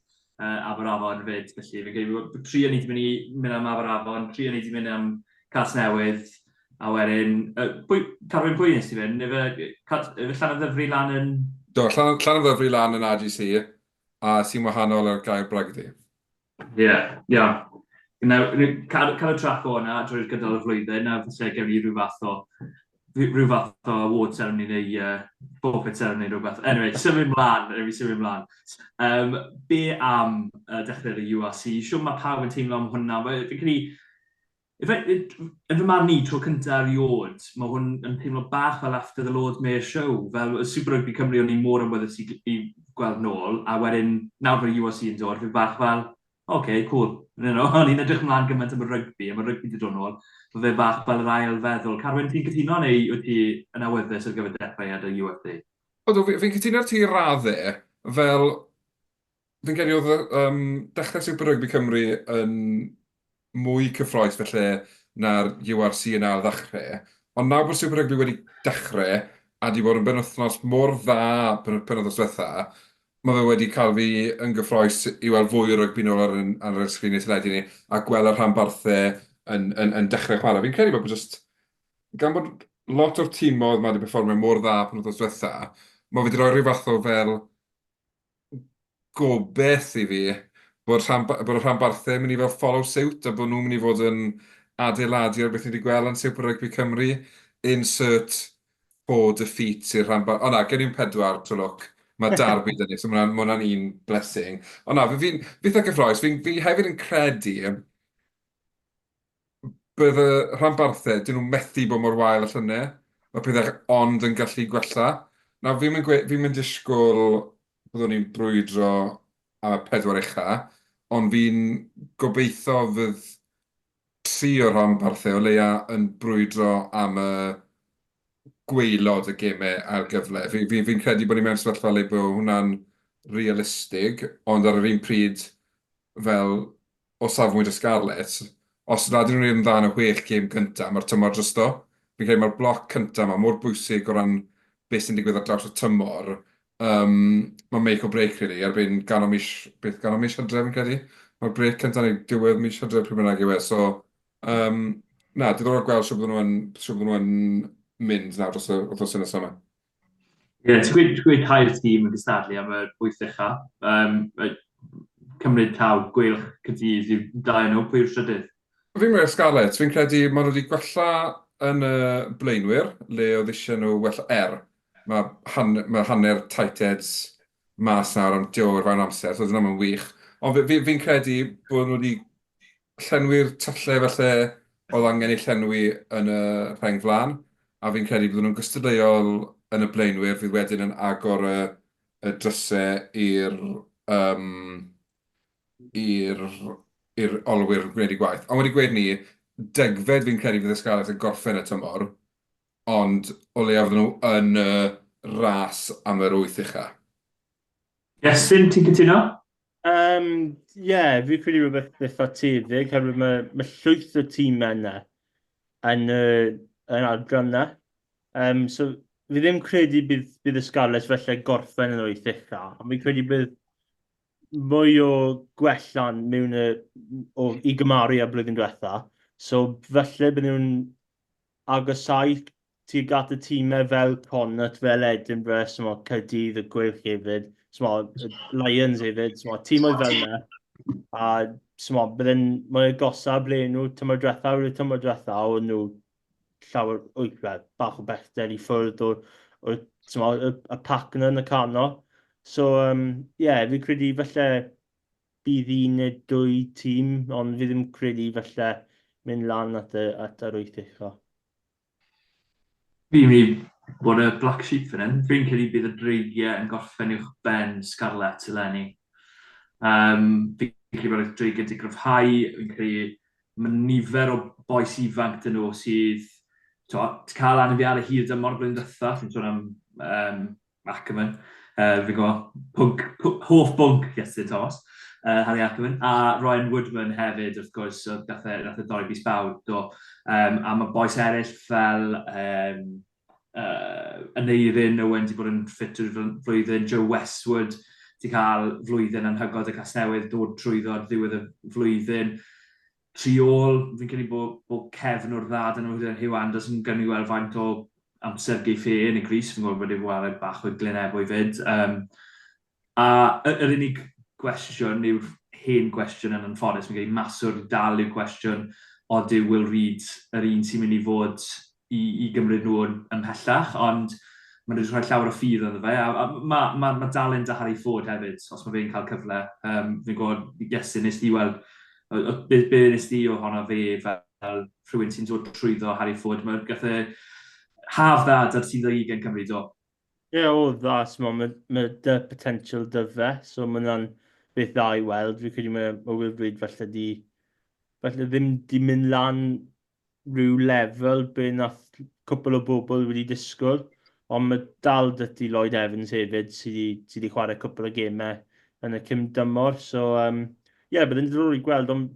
Aberafon 'fyd, felly fi'n credu bod tri o ni 'di mynd i mynd am Aberafon, tri o ni 'di mynd am Casnewydd, a wedyn, uh, pwy, Carwyn, pwy nes ti fynd? Efe, efe Llanymddyfri lan yn... Do, Llan, Llanymddyfri lan yn RGC, a sy'n wahanol ar gair bragdy. Ie, yeah, iawn. Nawr, cael, cael y trac o hwnna drwy'r gydol y flwyddyn, a falle gewn ni rhyw fath o rhyw fath o award ceremony neu uh, forfeit ceremony neu rhywbeth. Anyway, symud mlaen, anyway, symud mlaen. Um, be am uh, dechrau'r URC? Siwr mae pawb yn teimlo am hwnna. Fi'n credu, Yn fy marn i, tro cynta erioed, mae hwn yn teimlo bach fel After the Lord Mayor's Show, fel y Super Rugby Cymru o'n i mor awyddus i i gweld nôl, a wedyn nawr bod y URC yn dod, fi bach fel, ok, cool. You know, o'n i'n edrych ymlaen gymaint am y rygbi, a mae rygbi 'di dod nôl, mae fe bach fel yr ail feddwl. Carwyn, ti'n cytuno neu wyt ti yn awyddus ar gyfer dechreuad y URC? Ydw, fi'n cytuno ar ti i raddau, fel Fi'n credu oedd yym dechrau Super Rugby Cymru yn mwy cyffroes falle na'r URC yn ail ddechrau, ond nawr bod Super Rugby wedi dechrau a 'di bod yn benwythnos mor dda pen- penwythnos diwetha, ma' fe wedi cael fi yn gyffroes i weld fwy o rygbi nôl ar ein ar ein sgriniau teledu ni a gweld y rhanbarthau yn yn yn dechrau chwarae. Fi'n credu bod jyst gan bod lot o'r timoedd 'ma 'di perfformio mor dda penwythnos diwetha, ma' fe 'di rhoi rhyw fath o fel gobeith i fi bod rhan- bod y rhanbarthau yn mynd i fel follow suit a bod nhw'n mynd i fod yn adeiladu ar beth ni wedi gweld yn Super Rugby Cymru. Insert four defeats i'r rhanbarth. O na, gen i'n pedwar, to look. Mae Derby 'da ni, so mae hwnna'n ma hwnna'n un blessing. Ond na, fi'n fi eitha cyffroes. Fi'n fi hefyd yn credu Bydd y rhanbarthau, dyn nhw methu bod mor wael â llynedd. Mae pethau ond yn gallu gwella. Nawr, fi'm yn gwe- fi'm yn disgwyl byddwn ni'n brwydro am y pedwar ucha, ond fi'n gobeithio fydd tri o'r rhanbarthau o leia yn brwydro am y gwaelod y gemau ail gyfle. Fi, fi, fi'n credu bod ni mewn sefyllfa le bod hwnna'n realistig, ond ar yr un pryd, fel o safbwynt y Scarlets, os nad ydyn nhw'n gwneud yn dda yn y chwech gêm gyntaf, mae'r tymor drosto. Fi'n credu mae'r bloc cyntaf 'ma mor bwysig o ran beth sy'n digwydd ar draws y tymor. Um, mae'n make or break, really, erbyn ganol mis, beth, ganol mis Hydref, fi'n credu. Mae'r break cyntaf neu diwedd mis Hydref, pryd bynnag yw e. So, um, na, diddorol gweld shwt bydden nhw yn, shwt bydden nhw yn mynd nawr dros y wythnosau nesaf yma. Ie, yeah, ti'n gweud, gweud tair tîm yn gystadlu am yr wyth ucha. Um, cymryd taw Gweilch Caerdydd yw dau nhw, pwy yw'r trydydd? Fi'n meddwl Scarlets, fi'n credu maen nhw wedi gwella yn y blaenwyr, le oedd eisiau nhw wella er. Mae, han, mae hanner tight heads mas nawr am diwr fewn amser, so dyna mae'n wych. Ond fi'n fi, fi credu bod nhw wedi llenwi'r tyllau falle oedd angen eu llenwi yn y rheng flaen, a fi'n credu bydden nhw'n gystadleuol yn y blaenwyr fydd wedyn yn agor y y drysau i'r yym i'r i'r olwyr gwneud eu gwaith. Ond wedi gweud 'ny, degfed fi'n credu fydd y Scarlets yn gorffen y tymor, ond o leiaf fydden nhw yn y ras am yr wyth ucha. Iestyn, ti'n cytuno? Um, yeah, fi'n credu rhywbeth eitha tebyg, herwydd mae, mae llwyth o tîmau yna yn, y, yn adran yna. Um, so, fi ddim credu bydd, bydd y Scarlets felly gorffen yn wyth ucha, ond fi'n credu bydd mwy o gwellan mewn y, o, i gymaru â blwyddyn diwetha. So, felly bydd nhw'n agosáu tuag at y tîmau fel Connacht, fel Edinburgh, so Caerdydd, y Gweilch hefyd, so Lions hefyd, so tîmoedd fel yna. A so, bydde'n mwy agosaf ble nhw tymor diwetha, o'r tymor diwetha, o'n nhw llawer, wy, well, bach o bellter i ffwrdd o'r, or, so, y, y pac yna yn y canol. So, um, yeah, fi'n credu falle bydd un neu dwy tîm, ond fi ddim credu falle mynd lan at y, at yr wyth ucha. Fi'n mynd i bod y black sheep fan hyn. Fi'n credu bydd y Dreigiau yn gorffen uwch ben Scarlets eleni. Um, fi'n credu bod y Dreigiau wedi gryfhau, fi'n credu mae nifer o bois ifanc dyn nhw sydd... To, cael anafiadau hir dymor blwyddyn diwetha, fi'n sôn am um, Ackerman, fi'n gwybod, pwnc, hoff bwnc Iestyn Thomas, Harry Ackerman, a Ryan Woodman hefyd, wrth gwrs, oedd gath e, nath e dorri bys bawd, do. Um, a mae bois eraill fel um, Aneurin Owen wedi bod yn ffit drwy'r flwyddyn, Joe Westwood wedi cael flwyddyn anhygoel 'da Casnewydd, dod trwyddo ar ddiwedd y flwyddyn. Tu ôl, fi'n credu bod, bod cefn o'r dda 'da nhw, Hugh Anderson, gawn ni weld faint o amser geiff e yn y crys, fi'n gwybod bod e'n ware bach o Glyn Ebwy 'fyd. Um, A yr unig gwestiwn yw'r hen gwestiwn yn anffodus, fi'n credu maswr dal yw'r cwestiwn, odyw Will Reid yr un sy'n mynd i fod i, i gymryd nhw yn, ymhellach, ond maen nhw wedi rhoi llawer o ffydd ynddo fe, a, a mae ma, ma dal da Harry Ford hefyd, os mae fe'n cael cyfle. Um, fi'n gwybod, Iestyn, nes di weld, be, be nes di ohono fe fel rhywun sy'n dod trwyddo Harry Ford, mae gath e haf dda da'r tîm 20 Cymru, do. Ie, yeah, o dda, so mae ma dy potential dy fe, so mae hwnna'n beth dda i weld. Fi credu mae, mae Will Reid falle di, falle ddim di mynd lan rhyw lefel be nath cwpl o bobl wedi disgwyl, ond mae dal dy ti Lloyd Evans hefyd sydd wedi, sy wedi chwarae cwpl o gemau yn y cym dymor, so um, ie, yeah, bydd yn diddorol i gweld, ond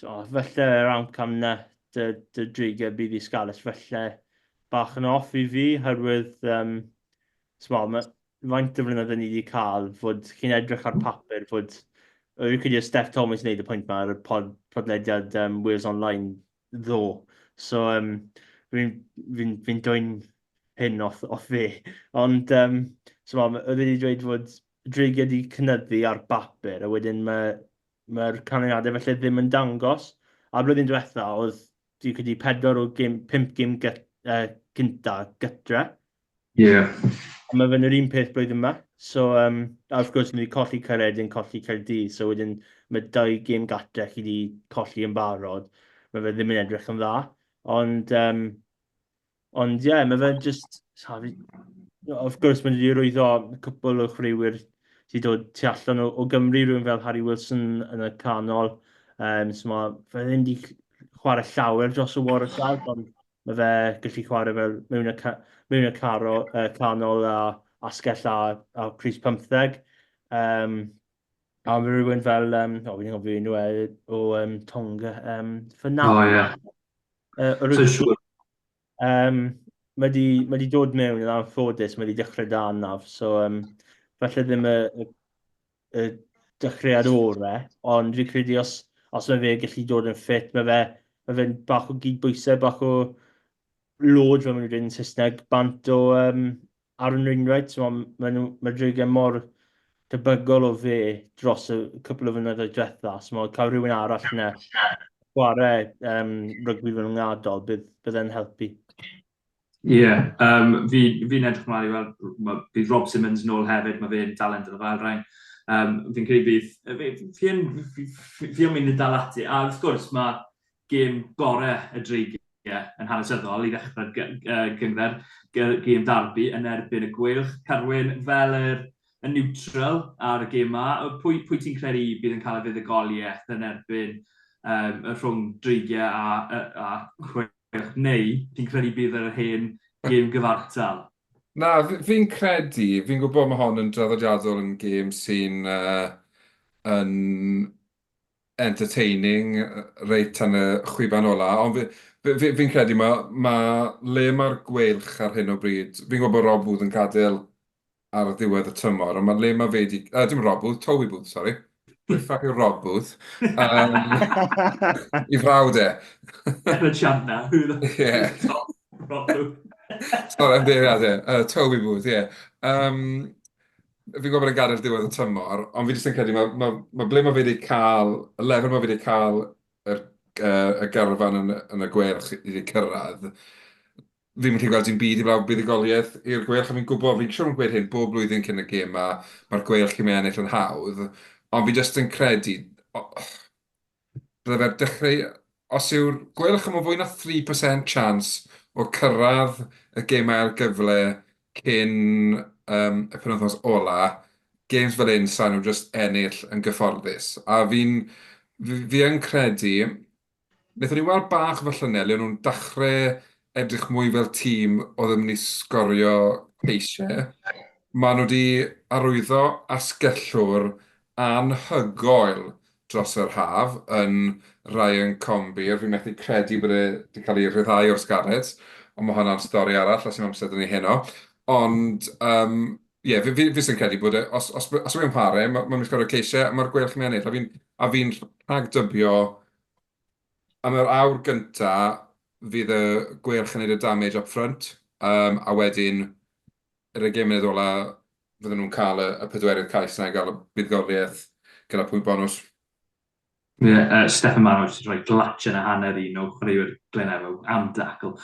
So, falle yr amcan 'na dy, dy dreigiau bydd i Scarlets, falle bach yn off i fi, herwydd, um, small, mae, faint o flynyddoedd ni wedi cael fod chi'n edrych ar papur fod Rwy'n credu Steph Thomas wneud y pwynt yma ar y pod, podlediad um, Wales Online ddo. So, um, fi'n fi, fi dwyn hyn off, off fe. Ond, um, so, oedd wedi dweud fod dreigiau wedi cynyddu ar bapur, a wedyn mae mae'r canlyniadau felly ddim yn dangos. A blwyddyn diwetha oedd, dwi'n credu, pedwar o gêm, pump gêm gyt, cynta gytre. Ie. Yeah. A mae fe'n yr un peth blwyddyn yma. So, um, a wrth gwrs, ni wedi colli Caeredin, colli Caerdydd, so wedyn mae dau gêm gatre chi wedi colli yn barod. Mae fe ddim yn edrych yn dda. Ond, um, Ond ie, yeah, mae fe'n just... Of gwrs, mae'n wedi rwyddo cwpl o chwaraewyr sydd dod tu allan o, o Gymru, rhywun fel Harry Wilson yn y canol. Um, so mae fe ddim wedi chwarae llawer dros y Waratahs, ond mae fe gallu chwarae fel mewn y, mewn y caro, canol a asgell a, a crys 15. Um, a mae rhywun fel, um, o, fi'n gofio enw e, o um, Tonga, um, Fernando. O, oh, ie. Yeah. Uh, so siŵr. Um, mae di, mae di dod mewn yn anffodus, mae di dechrau da anaf, so um, falle ddim y, y, y dechreuad orau, ond fi'n credu os, os mae fe gallu dod yn ffit, mae fe, mae fe'n bach o gydbwysau, bach o load, fel maen nhw'n dweud yn Saesneg, bant o um, Aaron Wainwright, so mae, mae, nhw, mae Dreigiau mor debygol o fe dros y cwpl o flynyddoedd diwetha, so mae cael rhywun arall yna chwarae um, rygbi fel rhyngwladol, bydd, bydd e'n helpu. Ie, yeah, um, fi'n fi edrych ymlaen i weld, bydd Rob Simmons nôl hefyd, mae fe'n talent yn y fel rhain. Um, fi'n credu bydd, fi, fi, fi, fi, fi yn mynd i dal ati, a wrth gwrs mae gêm gorau y Dreigiau yn hanesyddol i ddechrau'r gynghrair, gêm derby yn erbyn y Gweilch. Carwyn, fel yr, y neutral ar y gêm 'ma, pwy, pwy ti'n credu bydd yn cael y fuddugoliaeth yn erbyn um, y rhwng Dreigiau a, a, a Gweilch, neu ti'n credu bydd yr hen gêm gyfartal? Na, fi'n credu, fi'n gwybod mae hon yn draddodiadol yn gêm sy'n uh, yn entertaining reit tan y chwiban ola, ond fi, fi, fi, fi'n credu mae, ma le mae'r Gweilch ar hyn o bryd, fi'n gwybod bod Rob Booth yn gadael ar ddiwedd y tymor, ond mae le mae fe di... dim Rob Booth, Toby Booth, sori. Pwy ffac yw Rob Booth? Um, I frawd e. Yn y chat na. Ie. Rob Booth. Sorry, ymddiheuriadau. Toby Booth, ie. Um, Fi'n gwybod bod e'n gadael diwedd y tymor, ond fi jyst yn credu mae, mae, mae ble mae fe wedi cael, y lefel mae fe wedi cael yr, uh, y garfan yn, yn y Gweilch i wedi cyrraedd, fi'n gallu gweld dim byd i blaw buddugoliaeth i'r Gweilch, a fi'n gwybod, fi'n siŵr yn gweud hyn bob blwyddyn cyn y gêm ma, mae'r Gweilch i mi ennill yn hawdd, ond fi jyst yn credu, Bydde fe'r dechrau... Os yw'r Gweilch am fwy na 3% chance o cyrraedd y gemau ail gyfle cyn um, y penwythnos ola, games fel hyn sa'n nhw jyst ennill yn gyfforddus. A fi'n fi, fi yn credu, wnaethon ni weld bach fel llynedd, le o'n nhw'n dechrau edrych mwy fel tîm oedd yn mynd i sgorio ceisiau. Maen nhw wedi arwyddo asgellwr anhygoel dros yr haf yn Ryan Conbeer. Fi'n methu credu bod e wedi cael ei rhyddhau o'r Scarlets, ond mae hwnna'n stori arall, a sy'n amser 'da ni heno. Ond yym ie, fi fi fi jyst yn credu bod e, os os os yw e'n chwarae, ma' ma'n mynd i sgorio ceisiau, a mae'r Gweilch yn ennill. A fi'n a fi'n rhagdybio am yr awr gynta, fydd y Gweilch yn gwneud y damage up front, yym a wedyn yr ugain munud ola fydden nhw'n cael y y pedwerydd cais 'na i gael y buddugoliaeth gyda pwynt bonws. Ie, yeah, Steffan Manos wedi rhoi glatchen a hanner un o chwaraewyr Glynebw am dacl.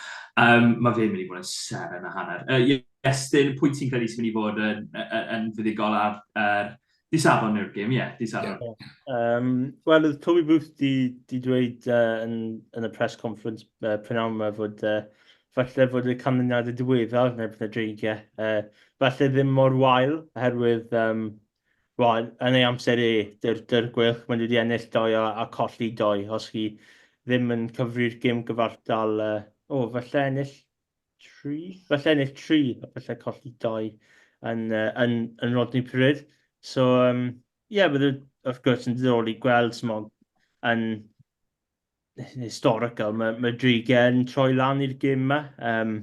Um, mae fe'n mynd i fod yn seren a hanner. Iestyn, pwy ti'n credu sy'n mynd i fod yn, yn, yn fuddugol ar, ar Di Sadwrn yw'r gêm, ie, yeah, di Sadwrn. Yeah. Um, Wel, oedd Toby Booth di, di dweud yn, yn y press conference prynhawn yma fod falle fod y canlyniadau diweddar yn erbyn y Dreigiau, uh, falle ddim mor wael, oherwydd um, wel, yn ei amser e, dy'r dyr Gweilch, maen nhw wedi ennill doi a, a colli doi, os chi ddim yn cyfri'r gêm gyfartal, uh, o, falle ennill 3, falle ennill 3, a falle colli 2 yn, uh, yn, yn Rodney Parade. So, um, yeah, bydde, wrth gwrs, yn diddorol i gweld smog yn historical. Mae, mae Dreigiau yn troi lan i'r gêm yma. Um,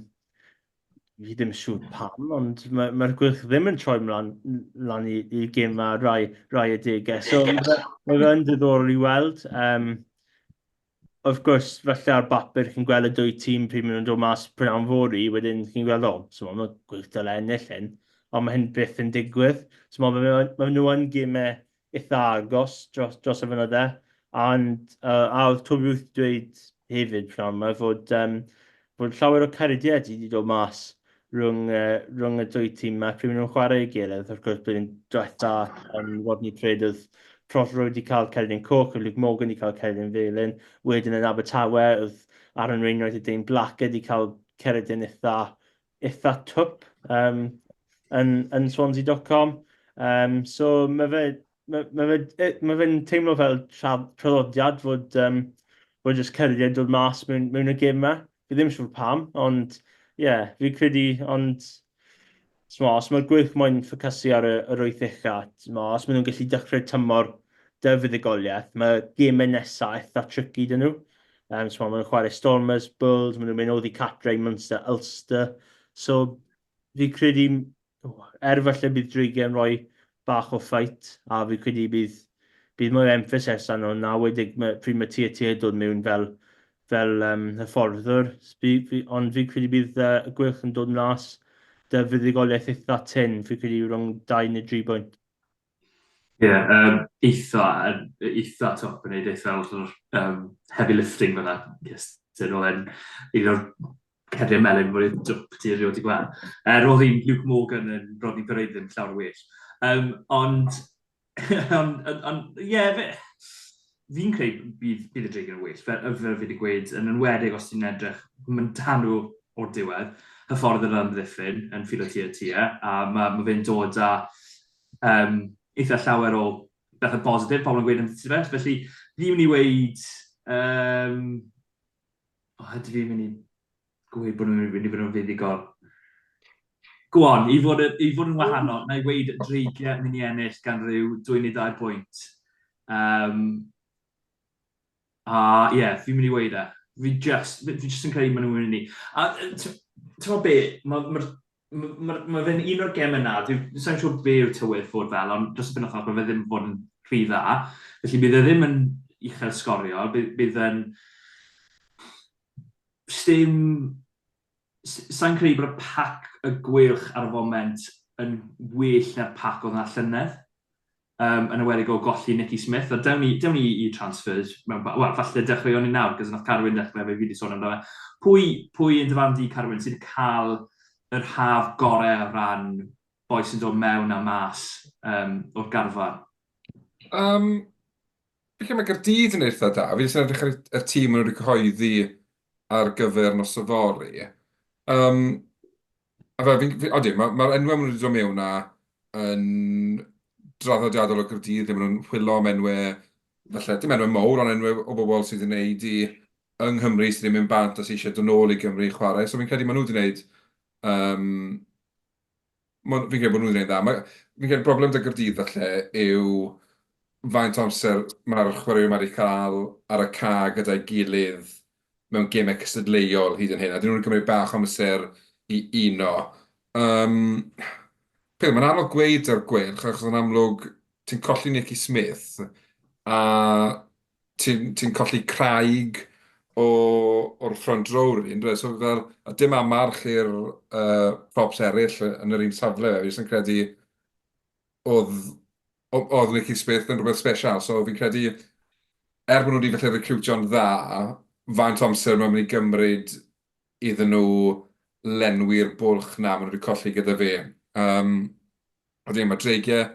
fi ddim yn siŵr pam, ond mae'r mae Gweilch ddim yn troi mlaen lan i'r gêm yma rai, rai adegau. So, mae fe yn diddorol i weld. Um, Wrth gwrs, falle ar bapur chi'n gweld y dwy tîm pryd maen nhw'n dod mas prynhawn fory, wedyn chi'n gweld, o, so mae Gweilch dyle ennill hyn, ond mae hyn byth yn digwydd. So mae, mae, mae nhw yn gemau eitha agos dros, dros y fynydde, ond uh, a oedd Toby Booth dweud hefyd prynhawn yma fod, um, fod llawer o caridiau wedi dod mas rhwng, uh, rhwng y dwy tîm yma pryd maen nhw'n chwarae ei gilydd. Wrth gwrs, blwyddyn diwetha yn Rodney Parade oedd Prothero wedi cael cerdyn coch, oedd Luke Morgan wedi cael cerdyn felyn. Wedyn yn Abertawe, oedd Aaron Wainwright a Dane Black wedi cael cerdyn eitha, eitha twp um, yn, yn Swansea.com. Um, so mae fe, mae, mae fe, mae fe'n teimlo fel tra, traddodiad fod, um, fod jyst cerdiau dod mas mewn, mewn y gêm yma. Fi ddim yn siŵr pam, ond ie, yeah, fi credu, ond smo, os mae'r Gweilch moyn ffocysu ar y, yr wyth ucha, smo, os maen nhw'n gallu dechrau tymor dy fuddugoliaeth, mae gemau nesaf eitha tricky dyn nhw. Um, so, maen nhw'n chwarae Stormers, Bulls, maen nhw'n mynd oddi cartre i Munster, Ulster. So, fi credu er falle bydd Dreigiau yn rhoi bach o ffait, a fi credu bydd, bydd mwy o emphasis arno na wedig pryd mae TAT yn dod mewn fel, fel um, hyfforddwr. Fi, fi, ond fi credu bydd uh, y Gweilch yn dod mas dy fuddugoliaeth eitha tyn, fi credu rhwng 2 neu 3 bwynt. Ie, yeah, um, eitha, eitha top yn neud eitha lot o'r um, heavy lifting fyna. Yes, oedd e'n un o'r ceriau melyn mwy dwp ti erioed wedi gweld. Er, roedd hi'n Luke Morgan yn Rodney Parade ddim llawer well. Um, ond, ond, ond, ond, ie, yeah, fe, fi'n credu bydd, bydd y Dreigiau yn well, fel, fel fi wedi gweud, yn enwedig os ti'n edrych, mae'n dan nhw o'r diwedd, hyffordd yr amddiffyn yn Filo Tia Tia, a mae, mae fe'n dod â um, eitha llawer o bethau positif, pobl yn gweud amdano fe, felly fi'n mynd i weud, um, oh, ydw fi'n mynd i gweud bod nhw'n mynd i fod yn fuddugol. Go on, i fod, i fod yn wahanol, na i weud Dreigiau yn mynd i ennill gan ryw 2 neu 3 bwynt. Um, a ie, yeah, fi'n mynd i weud e. Fi just, fi just yn credu maen nhw'n mynd i. A ti'n gwybod be, mae'r ma, ma, ma, ma fe'n un o'r gemau na, dwi'n sa'n siŵr be yw'r tywydd fod fel, ond dros y penwythnos mae fe ddim fod yn rhy dda. Felly bydd e ddim yn uchel sgorio, bydd, bydd yn Sdim... Sa i'n credu bod y pac y Gweilch ar y foment yn well na'r pac oedd 'na llynedd, um, yn enwedig o golli Nicky Smith. A dewn ni, dewn ni i transfers, mewn, wel, falle dechreuon ni nawr, cos nath Carwyn dechrau, fe fi wedi sôn amdano fe. Pwy, pwy yn dy farn di, Carwyn, sydd wedi cael yr haf gorau o ran boi sy'n dod mewn a mas um, o'r garfan? Um, Felly mae Gaerdydd yn eitha da. Fi jyst yn edrych ar y tîm maen nhw wedi cyhoeddi ar gyfer nos yfory. Um, a fel, fi'n, fi, odi, mae'r ma enwau maen nhw wedi dod mewn â yn draddodiadol o Gaerdydd, lle maen nhw'n chwilio am enwau, falle, dim enwau mawr, ond enwau o bobl sydd wedi gwneud i yng Nghymru sydd wedi mynd bant a sydd eisiau dod nôl i Gymru i chwarae. So fi'n credu maen nhw wedi gwneud... Um, fi'n credu bod nhw wedi gwneud dda. Ma, fi'n credu broblem 'da Gaerdydd falle yw faint o amser mae'r chwaraewyr 'ma wedi cael ar y ca gyda'i gilydd mewn gemau cystadleuol hyd yn hyn, a 'dyn nhw wedi cymryd bach o amser i uno. Um, peth, mae'n anodd gweud ar Gweilch, achos yn amlwg ti'n colli Nicky Smith, a ti'n ti colli craig o, o'r front row, rili, ynddo? So fel, a dim amarch i'r uh, props eraill yn yr un safle, fe. Fi jyst yn credu oedd, oedd Nicky Smith yn rhywbeth special, so fi'n credu, er bod nhw wedi falle recrwtio'n dda, faint o amser mae'n mynd i gymryd iddyn nhw lenwi'r bwlch na maen nhw wedi colli gyda fe. Um, a dim, mae Dreigiau,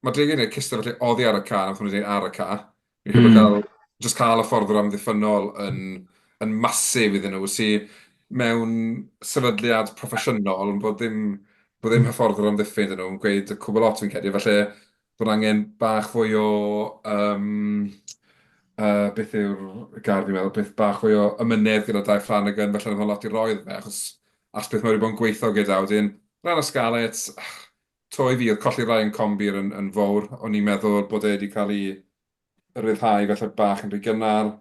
mae Dreigiau yn gwneud cystal felly oddi ar y ca, nath nhw wedi gwneud ar y ca. Fi'n credu mm. cael, just cael y ffordd o'r amddiffynnol yn, yn masif iddyn nhw, sy mewn sefydliad proffesiynol, bod ddim, bod ddim hyfforddwr amddiffyn iddyn nhw yn gweud y cwbl lot fi'n credu. Falle bod angen bach fwy o, um, uh, beth yw'r gair fi'n meddwl, beth bach fwy o ymynedd gyda Dai Flanagan, felly oedd lot i roi iddo fe, achos, achos beth mae wedi bod yn gweithio gyda. Wedyn, ran y Scarlets, to i fi, oedd colli Ryan Conbeer yn, yn fawr. O'n i'n meddwl bod e wedi cael ei ryddhau falle bach yn rhy gynnar.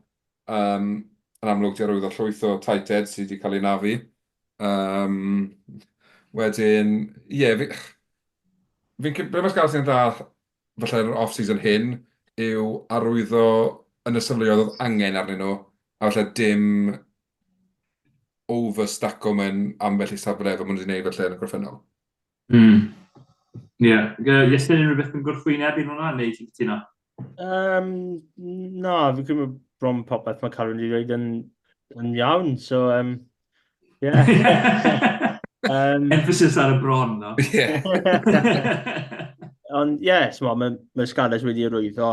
Um, yn amlwg, di arwyddo llwyth o tight head sydd wedi cael ei nafu. Um, wedyn, ie, yeah, fi, fi'n be mae Scarlets yn dda falle yn yr off-season hyn yw arwyddo yn y safleoedd oedd angen arnyn nhw, a falle dim overstacko mewn ambell i safle fel maen nhw wedi gwneud falle yn y gorffennol. Mm. Ie. Yeah. Iestyn, unrhyw beth yn gwrthwyneb i hwnna, neu ti'n cytuno? Um, na, fi'n credu bron popeth mae Carwyn wedi dweud yn, yn iawn, so, um, yeah. um, Emphasis ar y bron, no? Yeah. Ond, ie, yeah, mae, mae Scarlets wedi arwyddo,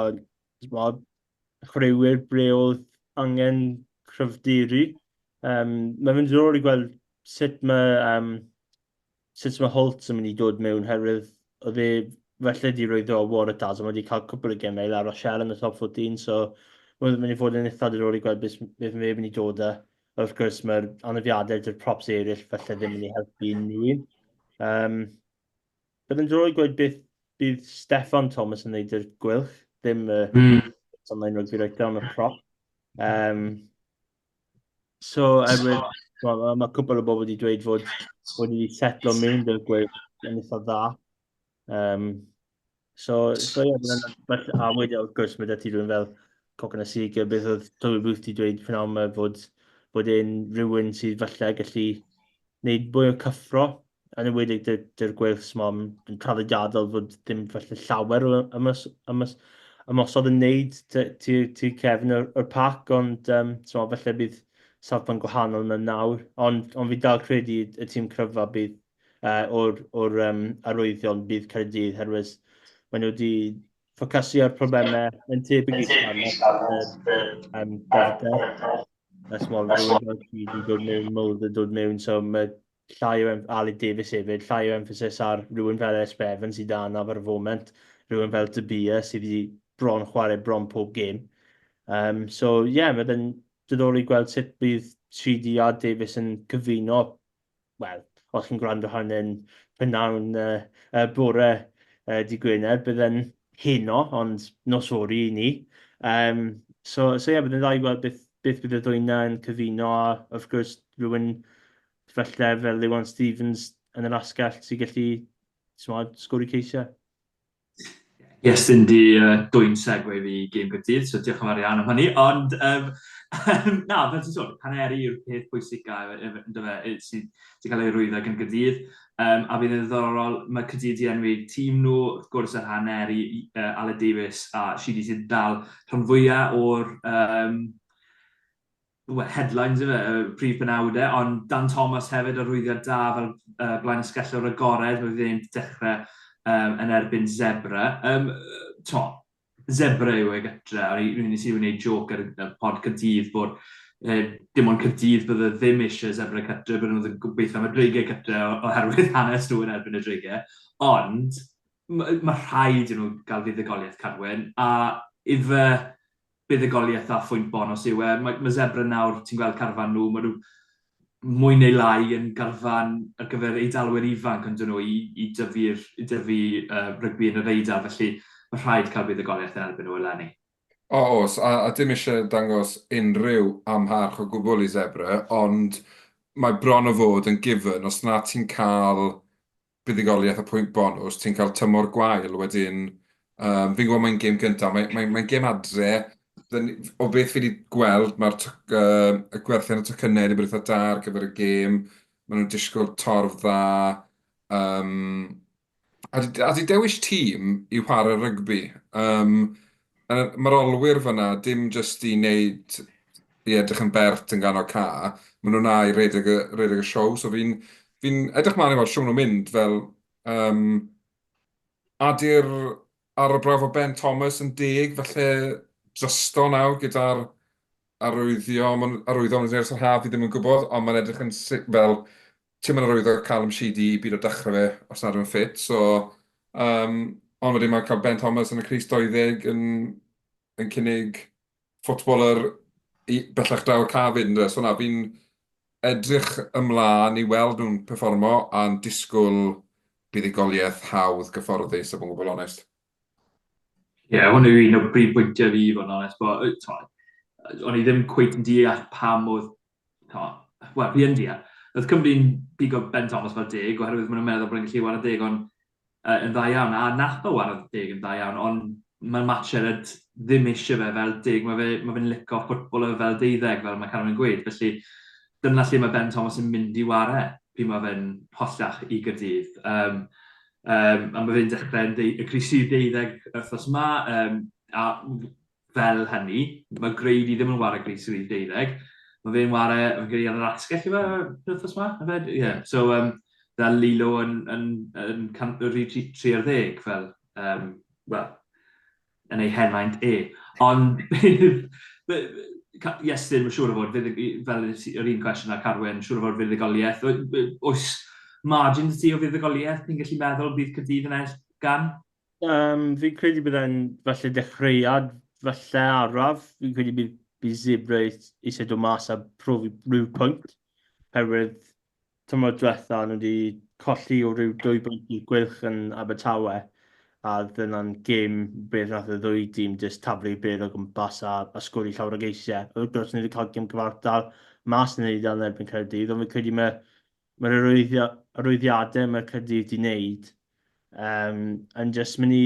smo, chwaraewyr ble oedd angen cryfderu. Um, mae fe'n diddorol i gweld sut mae um, sut mae Holt yn mynd i dod mewn herwydd oedd e falle wedi rwyddo o Waratahs ond wedi cael cwpl o gemau i La Rochelle yn y top 14 so mae'n mynd i fod yn eitha diddorol i gweld beth, beth mae'n mynd i dod â. Wrth gwrs mae'r anafiadau dy'r props eraill falle ddim yn mynd i helpu unrhyw un. Um, bydd yn diddorol i gweld beth bydd Steffan Thomas yn gwneud i'r Gweilch, ddim y mm. online rugby right down y prop. Um, So, erwydd, mae ma, ma cwpl o bobl wedi dweud fod fod wedi setlo mewn dy'r gweilch yn eitha dda. Um, so, so ie, yeah, a wedyn, wrth gwrs, mae 'da ti rhywun fel Cokanasiga, beth oedd Toby Booth wedi dweud prynhawn yma fod, bod e'n rhywun sydd falle gallu gwneud mwy o cyffro yn enwedig dy'r dy Gweilch s'mo, yn traddodiadol fod ddim falle llawer o ymos, ymos, ymosod yn neud tu cefn yr, yr pac, ond um, s'mo, falle bydd safbwynt gwahanol yna nawr. Ond, ond fi dal credu y tîm cryfa bydd uh, o'r, or, um, arwyddion bydd Caerdydd, herwydd maen nhw wedi ffocysu ar problemau yn tebyg i Scarlets, um, dyfnder. Small, rhywun fel ti wedi dod mewn, Mulder dod mewn, so mae llai o, Aled Davies hefyd, llai o emphasis ar rhywun fel Esp Evans sydd 'da anaf ar y foment, rhywun fel De Beer sydd wedi bron chwarae bron pob gêm. Um, so ie, yeah, mae fe'n diddorol i gweld sut bydd Sheedy a Davies yn cyfuno, wel, os chi'n gwrando hwn yn prynhawn uh, uh, bore uh, di Gwener, bydd e'n heno, ond nos fory i ni. Um, so, so ie, yeah, bydd yn dda i gweld beth, beth bydd y ddwy 'na yn cyfuno a, wrth gwrs, rhywun falle fel Iwan Stevens yn yr asgell sy'n gallu smod, sgori ceisiau. Yes, yn di uh, dwy'n segue fi i Gêm Gaerdydd, so diolch yn fawr iawn am hynny. Ond, um, na, fel ti'n sôn, haneri yw'r peth pwysicaf, ynddo fe, sydd sy cael ei rwyddo gan Gaerdydd. Um, a bydd yn ddiddorol, mae Caerdydd di enwi tîm nhw, wrth gwrs, yr haneri, uh, Aled Davies a Sheedy sydd dal rhan fwyaf o'r um, well, headlines ife, y prif benawdau, ond Dan Thomas hefyd arwyddiad da fel uh, blaen ysgellwr agored, mae fe'n dechrau um, yn erbyn Zebra. Um, to, Zebra yw e gytre, a nes i wneud joc ar y pod Caerdydd bod eh, dim ond Caerdydd bydde ddim eisiau Zebra cytre, bydde nhw ddim gobeithio am y dreigiau cytre oherwydd hanes nhw yn erbyn y dreigiau. Ond mae ma rhaid i nhw gael fuddugoliaeth Carwyn, a ife buddugoliaeth a phwynt bonus yw e. Mae, mae Zebra nawr, ti'n gweld carfan nhw, maen nhw mwy neu lai yn garfan ar gyfer Eidalwyr ifanc ond nhw i, i dyfu'r, i dyfu uh, rygbi yn yr Eidal, felly mae rhaid cael buddugoliaeth yn erbyn nhw eleni. O, oes, a, a dim eisiau dangos unrhyw amharch o gwbl i Zebre, ond mae bron o fod yn given, os na ti'n cael buddugoliaeth a pwynt bonws, ti'n cael tymor gwael wedyn. Um, fi'n gwybod mae'n gêm gyntaf, mae'n mae, mae gêm adre. O beth fi wedi gweld, mae'r uh, y gwerthiant y tocynnau wedi bod eitha da ar gyfer y gêm. Maen nhw'n disgwyl torf dda. Um, a, di, a di dewis tîm i chwarae rygbi. Um, Mae'r olwyr fyna dim jyst i wneud i edrych yn bert yn ganol ca, maen nhw'n na i redeg y, redeg y siow, so fi'n fi edrych mlaen i weld siw nhw'n mynd fel... Um, a di'r arbrawf o Ben Thomas yn deg, falle drosto nawr gyda'r arwyddio, ma'n arwyddo ma'n ers yr haf, fi ddim yn gwybod, ond mae'n edrych yn fel ti'n mynd arwyddo Callum Sheedy i byd o dechrau fe os nad yw'n ffit, so um, ond wedyn mae cael Ben Thomas yn y crys 20 yn, yn cynnig footballer i bellach draw y ca fyd, yndyfe? So na, fi'n edrych ymlaen i weld nhw'n perfformo a'n disgwyl buddugoliaeth hawdd gyfforddus, a bod yn gwbl onest. Ie, yeah, hwn yw un o brif bwyntiau fi, i fod yn onest, bo, o'n i ddim cweit yn deall pam oedd, wel, fi yn deall, oedd Cymru'n bigo Ben Thomas fel deg, oherwydd maen nhw'n meddwl bod e'n gallu wara deg, ond uh, yn dda iawn, a nath o wara deg yn dda iawn, ond mae Matt Sherrod ddim eisiau fe fel deg, mae fe'n ma fe licio footballer fel deuddeg, fel mae Cameron yn gweud, felly dyna lle mae Ben Thomas yn mynd i ware pryd mae fe'n hollach i Gaerdydd. Um, um, a mae fe'n dechrau yn y crys deuddeg wythnos yma, um, a fel hynny, mae Grady ddim yn ware crys rhif deuddeg, mae fe'n ware, fi'n credu ar yr asgell yw e wythnos yma, yfe? Ie. Yeah. So, um, fel Lilo yn, yn, yn, yn rhif 30 fel, um, wel, yn ei henaint e. Ond, Iestyn, mae'n siŵr o fod, fel yr un cwestiwn â Carwyn, siŵr o fod fuddugoliaeth. Oes margin ti o fuddugoliaeth ni'n gallu meddwl bydd Caerdydd yn ennill gan? Um, fi'n credu bydd e'n falle dechreuad, falle araf. Fi'n credu bydd, bydd Zebra eisiau dod mas a profi rhyw pwynt. Herwydd tymor diwetha nhw wedi colli o ryw dwy bwynt i'r Gweilch yn Abertawe, a dyna'n gêm beth nath y ddwy dîm jyst taflu beth o gwmpas a, a sgori llawer o geisiau. Wrth gwrs, ni wedi cael gêm gyfartal mas yn Eidal yn erbyn Caerdydd, ond fi'n credu mae mae'r arwyddiadau mae Caerdydd wedi wneud um, yn jyst mynd i,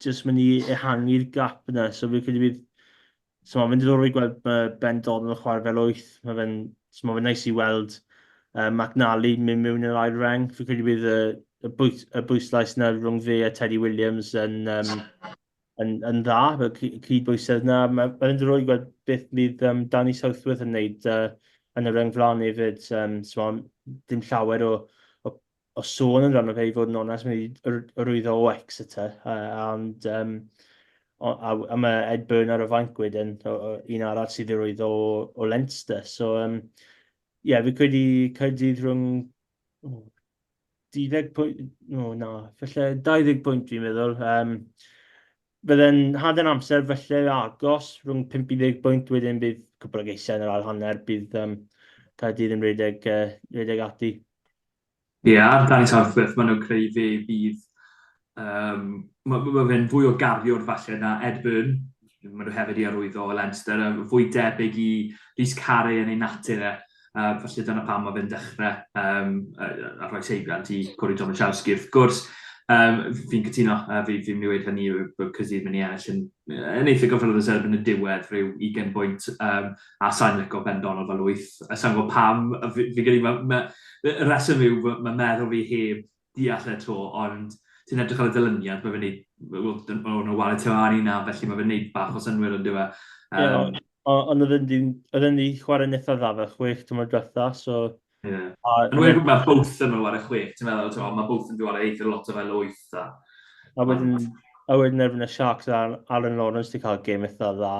jyst mynd i ehangu'r gap yna. So fi'n credu bydd... So mae'n diddorol i gweld mae Ben Donald yn chwarae fel wyth. Mae fe'n so mae fe'n neis i weld uh, McNally mynd mewn i'r ail reng. Fi'n credu bydd y, y, bwys, y bwyslais yna rhwng fe a Teddy Williams yn, um, yn, yn dda, y cydbwysedd yna. Mae'n ma diddorol i gweld beth bydd um, Danny Southworth yn wneud uh, yn y reng flaen hefyd. Um, so dim llawer o, o, o sôn yn rhan o fe i fod yn onest, mae wedi arwyddo o Exeter, uh, and, um, o, a, a mae Ed Byrne ar y fainc wedyn, o, o, un arall sydd wedi arwyddo o, o Leinster. So, um, yeah, fi credu Caerdydd rhwng oh, 20 pwynt, no, na, falle 20 pwynt fi'n meddwl. Um, Bydde'n hanner amser falle agos, rhwng 5 i 10 bwynt, wedyn bydd cwpl o geisiau yn yr ail hanner, bydd um, Caerdydd yn rhedeg, uh, rhedeg ati. Ie, yeah, ar Danny Southworth, maen nhw'n creu fe bydd... Um, mae ma fe'n fwy o gariwr falle na Ed Byrne, maen nhw hefyd i arwyddo o Leinster, fwy debyg i Rhys Carey yn ei natur e. Uh, felly dyna pam mae fe'n dechrau um, a, a rhoi seibiant i Corey Domachowski. Wrth gwrs, um, fi'n cytuno, uh, fi, fi'n mynd i weud hynny bod Caerdydd mynd i ennill yn, yn eitha gyfforddus erbyn y diwedd, rhyw 20 bwynt, um, a sa'n licio Ben Donald fel wyth. A sa'n gwybod pam, fi, fi gyda, ma, ma, y reswm yw, mae meddwl fi heb deall e 'to, ond ti'n edrych ar y dilyniant, mae fe'n neud, wel, o'n nhw'n ware Teani na, felly mae fe'n neud bach o synnwyr yn dyw e. Um, yeah, ond oedd e'n di chwarae'n eitha dda fel chwech tymor diwetha, so... Ie. Yeah. Yn wedi mae both yn nhw'n chwarae chwech, ti'n meddwl, ti'n meddwl, mae both yn chwarae eitha lot o fel wyth. A, a wedyn, a wedyn erbyn y Sharks, Aaron Lawrence di cael gêm eitha dda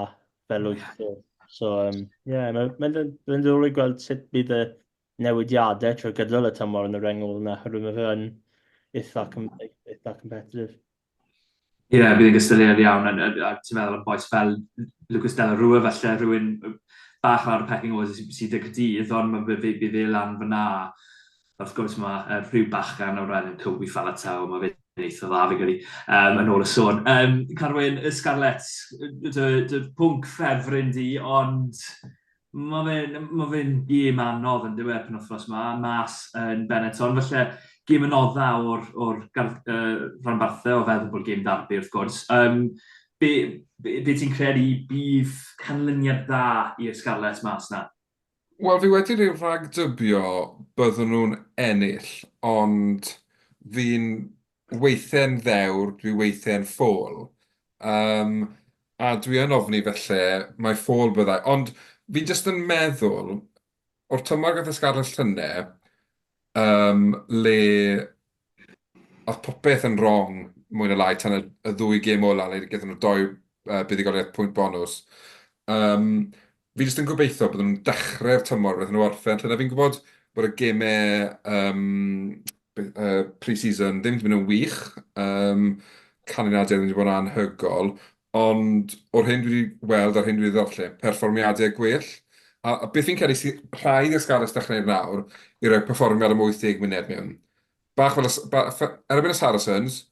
fel wyth. So, um, yeah, mae'n ma, ma ddiddorol i gweld sut bydd y newidiadau trwy gydol y tymor yn y reng ôl yna, oherwydd mae fe yn eitha, eitha competitive. Ie, yeah, bydd yn gystadleuol iawn, a, a, a ti'n meddwl am bois fel Lucas Della Rua falle, rhywun bach ar y pecking order sydd sy 'da Caerdydd, ond mae bydd, bydd e lan fyna. Wrth gwrs mae rhyw bachgen o'r enw Toby Faletau, mae fe'n eitha dda fi credu, yn ôl y sôn. Carwyn, y Scarlets, dy, dy pwnc ffefryn di, ond mae fe'n ma fe gêm anodd yn diwedd penwythnos yma, mas yn Benetton. Felly, gêm anodda o'r, or rhanbarthau o feddwl bod gêm darbi wrth gwrs. Um, be, be, be ti'n credu bydd canlyniad dda i'r Scarlets mas na? Wel, fi wedi rhyw ragdybio byddwn nhw'n ennill, ond fi'n weithiau'n ddewr, dwi weithiau'n ffôl. Yym, a dwi yn ofni felly mai ffôl byddai. Ond fi jyst yn meddwl, o'r tymor gath y Scarlets llynedd, yym, le oedd popeth yn wrong mwy neu lai tan y y ddwy gêm ola le gaethon nhw dou buddugoliaeth pwynt bonws. Yym, fi jyst yn gobeithio bydden nhw'n dechrau'r tymor wnaethon nhw orffen llynedd. Fi'n gwybod bod y gemau yym pre-season ddim 'di mynd yn wych, yym canlyniadau ddim wedi bod yn anhygoel, ond o'r hyn dwi wedi weld a'r hyn dwi wedi ddarllen, perfformiadau gwell. A a beth fi'n credu sydd rhaid i'r Scarlets dechrau wneud nawr yw rhoi perfformiad am 80 munud mewn. Bach fel y s- ba- ff- erbyn y Saracens,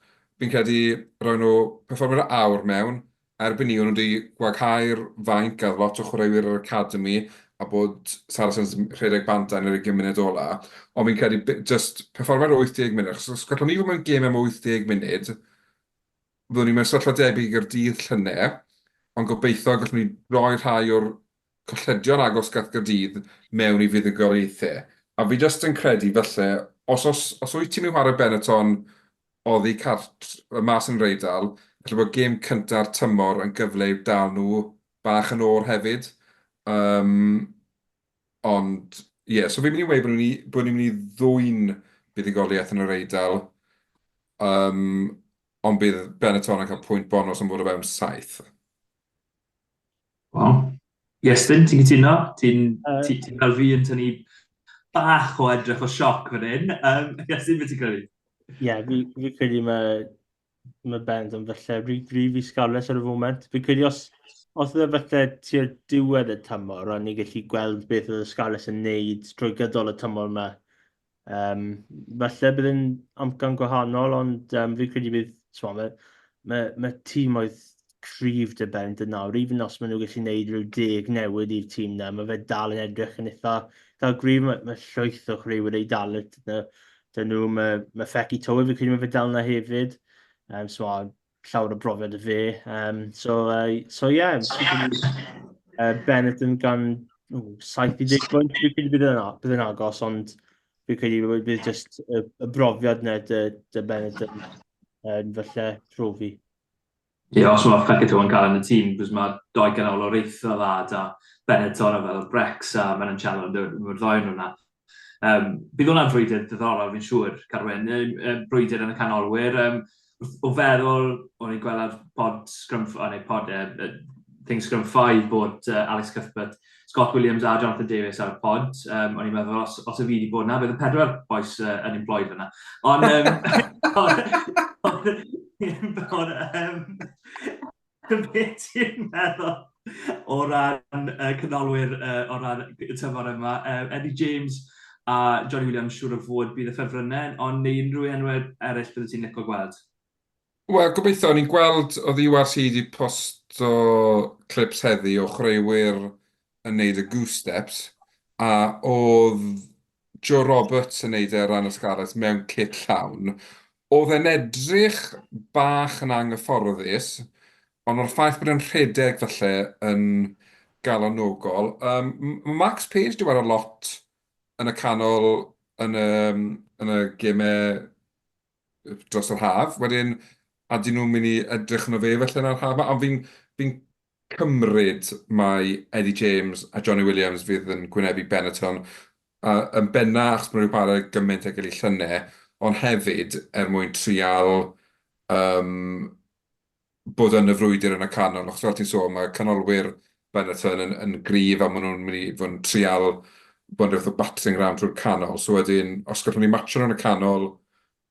fi'n credu rhoi nhw perfformiad o awr mewn, Erbyn 'ny o'n nhw 'di gwaghau'r fainc a lot o chwaraewyr yr academi a bod Saracens yn rhedeg bant yn yr ugain munud ola. Ond fi'n credu jyst perfformiad o 80 munud, achos os gallwn ni fod mewn gêm am 80 munud, fyddwn ni mewn sefyllfa debyg i Gaerdydd llynedd, ond gobeithio gallwn ni roi rhai o'r colledion agos gath Gaerdydd mewn i fuddugoliaethau. A fi jyst yn credu falle, os os os wyt ti'n mynd i chwarae Benetton oddi cart mas yn yr Eidal, falle bod gêm cynta'r tymor yn gyfle i'w dal nhw bach yn oer hefyd. Yym, ond ie, so fi'n mynd i weud bod ni'n mynd i bod ni'n mynd i ddwyn buddugoliaeth yn yr Eidal, yym, ond bydd Benetton yn cael pwynt bonws am fod o fewn saith. Wel, Iestyn, ti'n cytuno? Ti'n uh, ti, ti fel fi yn tynnu bach o edrych o sioc fan hyn. Um, Iestyn, beth ti'n credu? Ie, yeah, fi, fi credu mae, mae Benetton falle rhy gryf i Scarlets ar y foment. Fi credu os, os oedd e falle tua'r diwedd y tymor, o'n ni gallu gweld beth oedd y Scarlets yn neud drwy gydol y tymor yma. Um, falle bydd yn amcan gwahanol, ond um, fi credu bydd, mae, mae, mae tîm oedd cryf dy ben dyn nawr, even os maen nhw gallu gwneud rhyw deg newid i'r tîm na, mae fe dal yn edrych yn eitha, eitha gryf, mae, mae llwyth o chwaraewyr ei dal dyn nhw, mae, mae Feki Towe, fi credu mae fe dal yna hefyd, um, so llawer o brofiad y fe. Um, so, so yeah, Benetton gan 70 bwynt, fi credu bydd yn, bydd yn agos, ond fi credu bydd just y, y brofiad yna dy, dy Benetton yn falle profi. Ie, yeah, os mae Fekito yn cael yn y tîm, cos mae doi ganol o'r eitha dda da Benetton a fel Brex a Menoncello, mae'r ddoi nhw yna. Um, bydd hwnna'n frwydr diddorol, fi'n siŵr, Carwyn. Um, um, brwydr yn y canolwyr. Um, o feddwl, o'n i'n gweld ar pod Scrum, o, neu pod, uh, thing Scrum 5 bod Alex Cuthbert, Scott Williams a Jonathan Davies ar y pod. Um, o'n i'n meddwl, os, os y fi wedi bod yna, bydd y pedwar boes yn employed fyna. Ond, um, ond, ond, ond, um, Be ti'n meddwl o ran uh, canolwyr uh, o ran y tymor yma? Uh, Eddie James a Johnny Williams siŵr o fod bydd y ffefrynnau, ond neu unrhyw enw eraill bydde ti'n licio gweld? Wel, gobeithio, o'n i'n gweld oedd URC wedi posto clips heddi o chwaraewyr yn neud y goose steps, a oedd Joe Roberts yn neud e ar ran y Scarlets mewn kit llawn. Oedd e'n edrych bach yn anghyfforddus, ond o'r ffaith bod e'n rhedeg falle yn galonogol. Um, mae Max Page wedi wara lot yn y canol yn y, yn y gemau dros yr haf. Wedyn, a dyn nhw'n mynd i edrych arno fe felly yn yr haf 'ma? Ond fi'n fi'n cymryd mai Eddie James a Johnny Williams fydd yn gwynebu Benetton, a yn benna achos bod nhw wedi chwarae gymaint ag gilydd llynedd, ond hefyd er mwyn trial yym bod yn y frwydr yn y canol, achos fel ti'n sôn, mae canolwyr Benetton yn yn gryf a maen nhw'n mynd i fod yn trial bod yn rhyw fath o battering ram trwy'r canol. So wedyn, os gallwn ni matcho nhw yn y canol...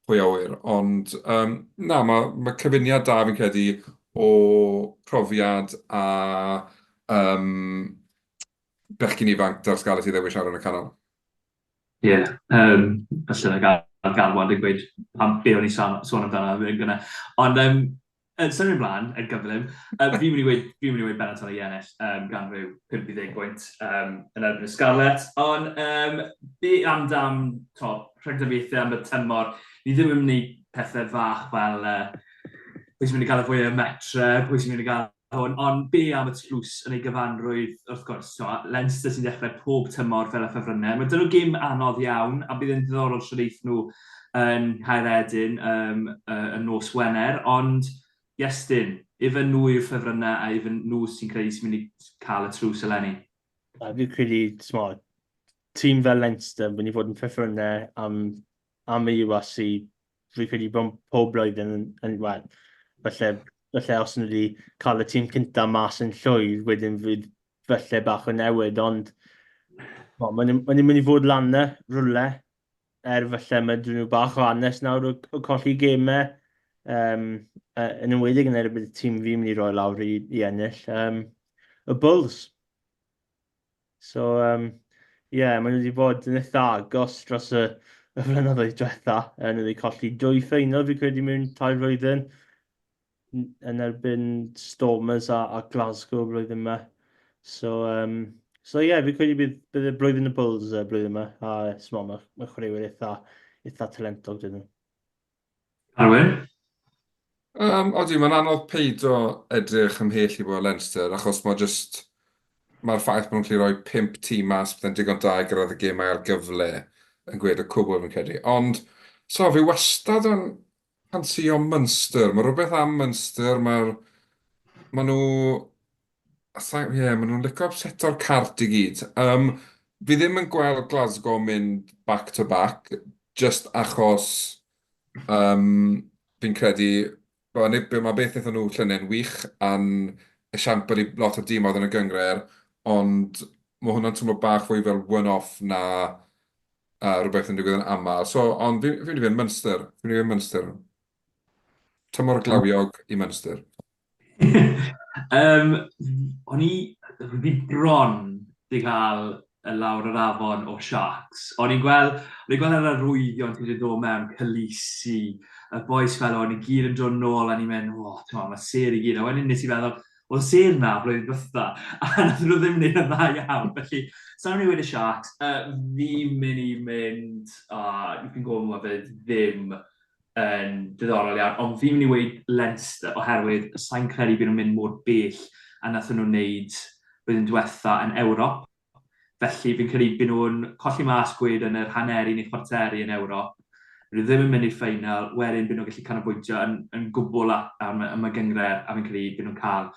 Pwy a ŵyr. Ond um, na, mae, mae cyfuniad da fi'n credu o profiad a um, bechgyn ifanc da'r Scarlets i ddewis ar yn y canol. Ie, yeah, um, falle na gael galwad yn gweud pam be o'n i sôn, sôn amdano yn gynna. Ond um, Yn symud ymlaen, yn gyflym, um, fi'n mynd i weud, fi'n mynd i weud Benetton i ennill um, gan rhyw 50 bwynt um, yn erbyn y Scarlets. Ond um, be amdan to, rhagdybiaethau am y tymor? Ni ddim yn mynd i pethau fach fel uh, pwy sy'n mynd i gael y fwy o metre, pwy sy'n mynd i gael hwn, ond be am y tlws yn ei gyfanrwydd, wrth gwrs, to, Leinster sy'n dechrau pob tymor fel y ffefrynnau. Mae dyn nhw gêm anodd iawn, a bydd yn ddiddorol trwy nhw yn Nghaeredin um, uh, y nos Wener, ond Iestyn, ife nhw yw'r ffefrynnau a ife nhw sy'n credu sy'n mynd i cael y trws eleni? A fi'n credu, t'mod, tîm fel Leinster yn mynd i fod yn ffefrynnau am, am y URC, fi'n credu bod pob blwyddyn yn, yn wel, falle, falle os nhw wedi cael y tîm cyntaf mas yn llwyr, wedyn fydd falle bach o newid, ond well, maen nhw'n mynd i fod lan yna, rhywle, er falle mae dyn nhw bach o hanes nawr o, o colli gemau, um, yn enwedig yn erbyn y tîm fi'n mynd i roi lawr i, i ennill, um, y Bulls. So, um, yeah, maen nhw wedi bod yn eitha agos dros y, y flynyddoedd diwetha. Nhw wedi colli dwy ffeinal, fi credu, mewn tair flwyddyn yn erbyn Stormers a, a Glasgow blwyddyn yma. So, um, so yeah, fi'n credu bydd, bydd y blwyddyn y Bulls y blwyddyn yma. A small, mae, mae chwaraewyr eitha, eitha talentog dyn nhw. Arwyn? Um, odi, mae'n anodd peido edrych ymhell i bod Leinster, achos mae just... Mae'r ffaith bod nhw'n gallu rhoi pump tîm mas byddai'n digon da i gyrraedd y gemau ar gyfle yn gweud y cwbl fi'n credu. Ond, so, fi wastad yn Ffansïo Munster. Mae rhywbeth am Munster, mae'r... Maen nhw... Sa ie, maen nhw'n licio upseto'r cart i gyd. Um, fi ddim yn gweld Glasgow yn mynd back to back, just achos um, fi'n credu... Wel, nid, mae beth wnaethon nhw llynedd yn wych a'n esiampl i lot o dimoedd yn y gynghrair, ond mae hwnna'n teimlo bach fwy fel one-off na a rhywbeth yn digwydd yn aml. So, ond fi'n fi mynd i fynd Munster. Fi'n mynd i fynd Munster. Tymor glawiog i Munster. um, o'n i, fi bron di cael y lawr yr afon o Sharks. O'n i'n gweld, o'n i'n gweld yr arwyddion sydd wedi dod mewn, Calisi, y boys fel o'n i gyd yn dod nôl a ni'n mynd, o, oh, mae sêr i gyd. A wedyn nes i feddwl, Oedd sêr 'na blwyddyn dwytha, a nath nhw ddim wneud yn dda iawn. Felly, sa'n mynd i weud y Sharks, uh, fi'n mynd i mynd, uh, fi'n gwybod mae fe ddim yn diddorol iawn, ond fi'n mynd i weud Leinster oherwydd sa'n credu bydd nhw'n mynd mor bell a nath nhw wneud blwyddyn diwetha yn Ewrop. Felly fi'n credu byd nhw'n colli mas gwed yn yr haneri neu chwarteri yn Ewrop. Byd nhw ddim yn mynd i'r ffeinal, wedyn byd nhw'n gallu canolbwyntio yn, yn gwbl am, am y gynghrair, a fi'n credu byd nhw'n cael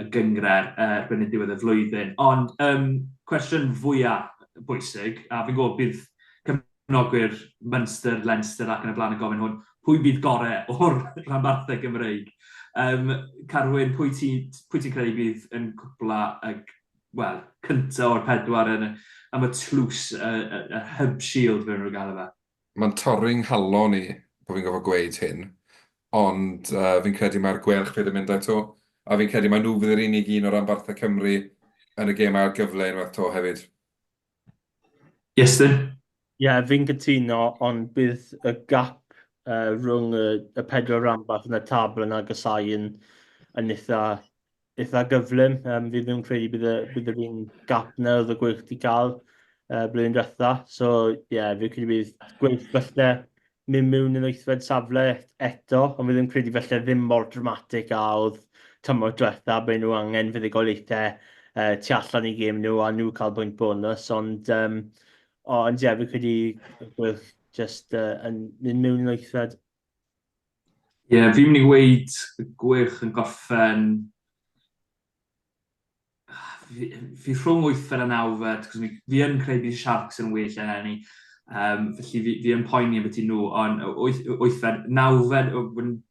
y gynghrair uh, erbyn y diwedd y flwyddyn. Ond um, cwestiwn fwyaf bwysig, a fi'n gwybod bydd cefnogwyr Munster, Leinster ac yn y blaen yn gofyn hwn, pwy bydd gorau o'r rhanbarthau Gymreig? Um, Carwyn, pwy ti'n pwy ti credu bydd yn cwpla y wel, cynta o'r pedwar yn, am y tlws, y, y, y Hub Shield fe nhw'n gael fe. Mae'n torri nghalon i bod fi'n gorfod gweud hyn, ond uh, fi'n credu mae'r Gweilch fydd yn mynd eto, a fi'n credu mae nhw fydd yr unig un o ranbarthau Cymru yn y gêm ail gyfle unwaith to hefyd. Iestyn? Ie, yeah, fi'n cytuno, ond bydd y gap uh, rhwng y, y pedwar ranbarth yn y tabl yn agosáu yn, yn eitha, eitha gyflym. Um, fi ddim yn credu bydd, y, bydd yr un gap na oedd y Gweilch wedi cael uh, blwyddyn diwetha. So, ie, yeah, fi'n credu bydd Gweilch falle mynd mewn yn wythfed safle eto, ond fi ddim credu falle ddim mor dramatic a oedd tymor diwetha, bod nhw angen fuddugoliaethau uh, tu allan i gêm nhw a nhw cael bwynt bonus, ond um, ond ie, yeah, fi'n credu Gweilch just uh, yn mynd mewn yn wythfed. Ie, yeah, fi'n mynd i weud y Gweilch yn gorffen fi, fi rhwng wythfed a nawfed, cos fi, fi yn credu bydd Sharks yn well eleni. Um, felly fi, fi yn poeni ambiti nhw, ond wyth, wythfed, nawfed,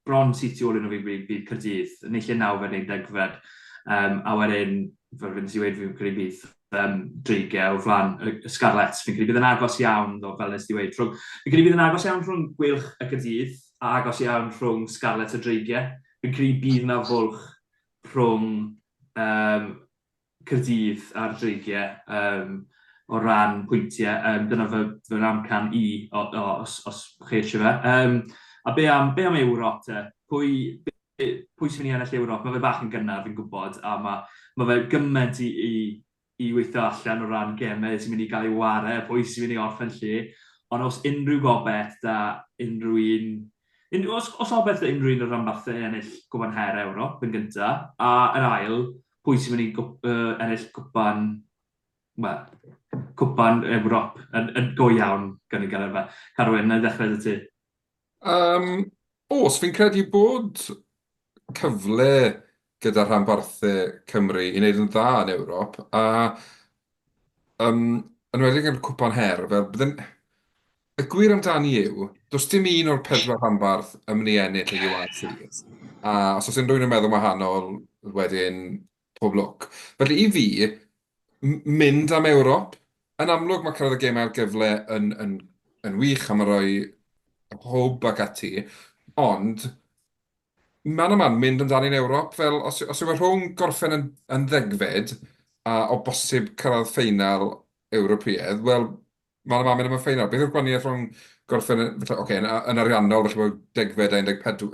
bron syth tu ôl i nhw fi bydd, bydd Caerdydd, neu lle nawfed neu degfed. Um, a wedyn, fel fi'n si wedi, fi'n credu bydd um, dreigiau o flaen y, y Scarlets. Fi'n credu bydd yn agos iawn, ddo, fel nes di weud. Rhwng, fi'n credu bydd yn agos iawn rhwng Gweilch a Caerdydd, a agos iawn rhwng Scarlets a Dreigiau. Fi'n credu bydd na fwlch rhwng um, Caerdydd a'r Dreigiau um, o ran pwyntiau. Um, dyna fy, fy amcan i, o, o, os, os chi eisiau fe. Um, a be am, be am Ewrop te? Pwy, be, pwy sy'n mynd i ennill Ewrop? Mae fe bach yn gynnar, fi'n gwybod, a mae, mae fe gymaint i, i, i weithio allan o ran gemau sy'n mynd i gael ei ware, pwy sy'n mynd i orffen lle. Ond os unrhyw gobaith da unrhyw un Un, os, os obeith da unrhyw un o'r rhanbarthau ennill Cwpan Her Ewrop yn gyntaf, a yn ail, pwy sy'n mynd i gwp, uh, ennill cwpan, wel, cwpan Ewrop yn, yn go iawn gan ei gael fe. Carwyn, na i ddechrau dy ti. Um, os, fi'n credu bod cyfle gyda rhanbarthau Cymru i wneud yn dda yn Ewrop, a um, yn enwedig yn Cwpan Her, fel bydden... Y gwir amdani yw, does dim un o'r pedwar rhanbarth yn mynd i ennill y URC. A os oes unrhyw un yn meddwl wahanol, wedyn pob lwc. Felly i fi, mynd am Ewrop, yn amlwg mae cyrraedd y gemau ail gyfle yn, yn, yn wych a mae'n rhoi hwb ac ati, ond man a man mynd amdani'n Ewrop, fel os, os yw e rhwng gorffen yn, yn ddegfed a o bosib cyrraedd ffeinal Ewropeaidd, wel, man a man mynd am y ffeinal. Beth yw'r gwahaniaeth rhwng gorffen, yn, falle, okay, yn, yn ariannol, falle bod degfed a 14,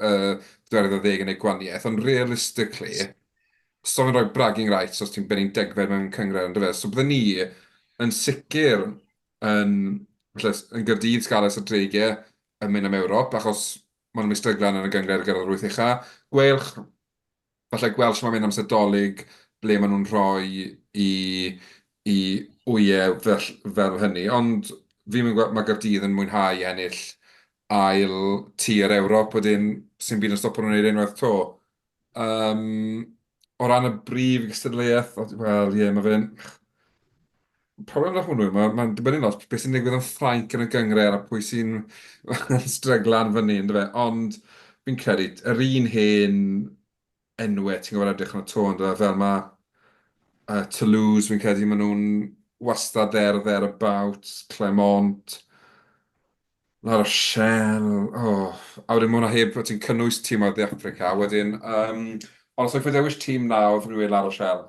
pedwerydd a ddeg yn ei gwahaniaeth, ond realistically, so fe'n rhoi bragging rights os ti'n bennu'n degfed mewn cynghrair, yndyfe? So bydden ni yn sicr yn, falle, yn Gaerdydd, Scarlets a Dreigiau yn mynd am Ewrop, achos maen nhw'n mynd i stryglan yn y gynghrair i gyrraedd yr wyth ucha. Gweilch, falle gweld sut mae'n mynd amser Dolig, ble maen nhw'n rhoi i i wyau fel, fel hynny. Ond fi'n mynd gweld, mae Gaerdydd yn mwynhau ennill ail tir Ewrop, wedyn sy'n byd yn stopo nhw'n gwneud unwaith to. Um, o ran y brif gystadleuaeth, wel ie, mae fe'n... Problem da hwnnw, mae'n ma dibynnu lot beth sy'n digwydd yn Ffrainc yn y gynghrair a pwy sy'n stryglan fyny, yndyfe? Ond fi'n credu, yr un hen enwau ti'n gwybod edrych yn y to, yndyfe? Fel mae uh, Toulouse, fi'n credu, maen nhw'n wastad there, thereabouts, Clermont, La Rochelle, oh. A wedyn mae hwnna heb, ti'n cynnwys tîm o Dde Affrica, wedyn, um, ond os oes dewis tîm nawr, fi'n dweud La Rochelle.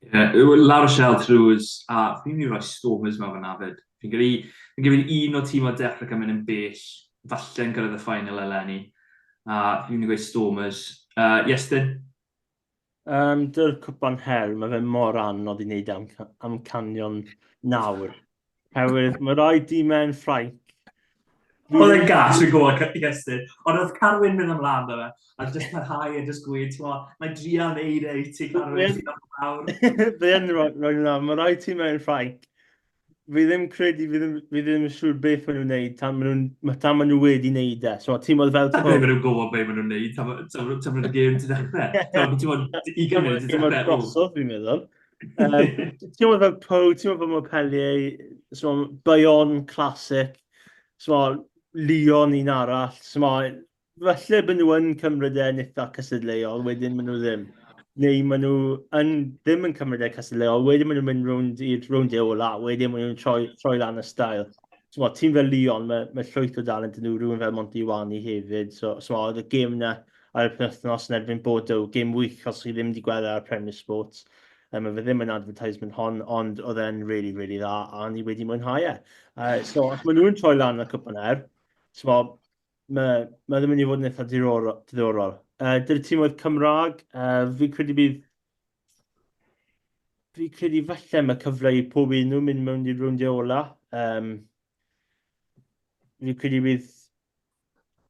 Ie, yeah, La Rochelle, Toulouse, a fi'n mynd i roi Stormers mewn fyna fyd. Fi'n credu, fi'n credu un o tîm o De Affrica mynd yn bell, falle yn cyrraedd y final eleni. A fi'n mynd i gweud Stormers. Iestyn? Um, Dy'r cwpan her, mae fe mor anodd i wneud am, amcanion nawr. Herwydd mae rai dimau yn Ffrainc. Oedd e'n gas, fi'n gwybod, Iestyn. Ond oedd Carwyn mynd ymlaen da fe, a jyst parhau a jyst gweud, ti'n gwybod, mae drial neud e i ti, Carwyn, ti'n lawr. Fe yn rhoi nhw lawr, mae rai timau yn Ffrainc fi ddim credu, fi ddim, fi ddim yn siŵr beth maen nhw'n neud tan maen nhw'n tan maen nhw wedi neud e. So, ti'n bod fel... Tan maen nhw'n gwybod beth maen nhw'n neud, tan tan maen nhw'n gêm ti ddechrau. Ti'n bod, i gymryd ti ddechrau. Ti'n drosodd, fi'n meddwl. Ti'n bod fel Poe, ti'n bod fel Montpellier, so, Bayonne Classic, so, Lyon un arall, so, Falle bod nhw yn cymryd e'n eitha cystadleuol, wedyn maen nhw ddim. Neu maen nhw yn, ddim yn cymryd e cystadleuol, wedyn maen nhw'n mynd rownd i'r rowndiau ola, wedyn maen nhw'n troi, troi lan y stael. So, tîm fel Lyon, mae, mae llwyth o dalent yn nhw, rhywun fel Monty Ioane hefyd. So, so oedd y gêm yna ar y penwythnos yn erbyn Bordeaux, gêm wych os chi ddim wedi gweld e ar Premier Sports. Um, mae fe ddim yn advertisement hon, ond oedd e'n really, really dda, a ni wedi mwynhau e. Uh, so, os maen nhw'n troi lan y cwpan her, so, Mae, mae ddim yn mynd i fod yn eitha diddorol. Uh, Dy'r tîmoedd Cymraeg, uh, fi credu bydd... Fi credu falle mae cyfle i pob un nhw mynd mewn i'r rowndiau ola. Um, fi credu bydd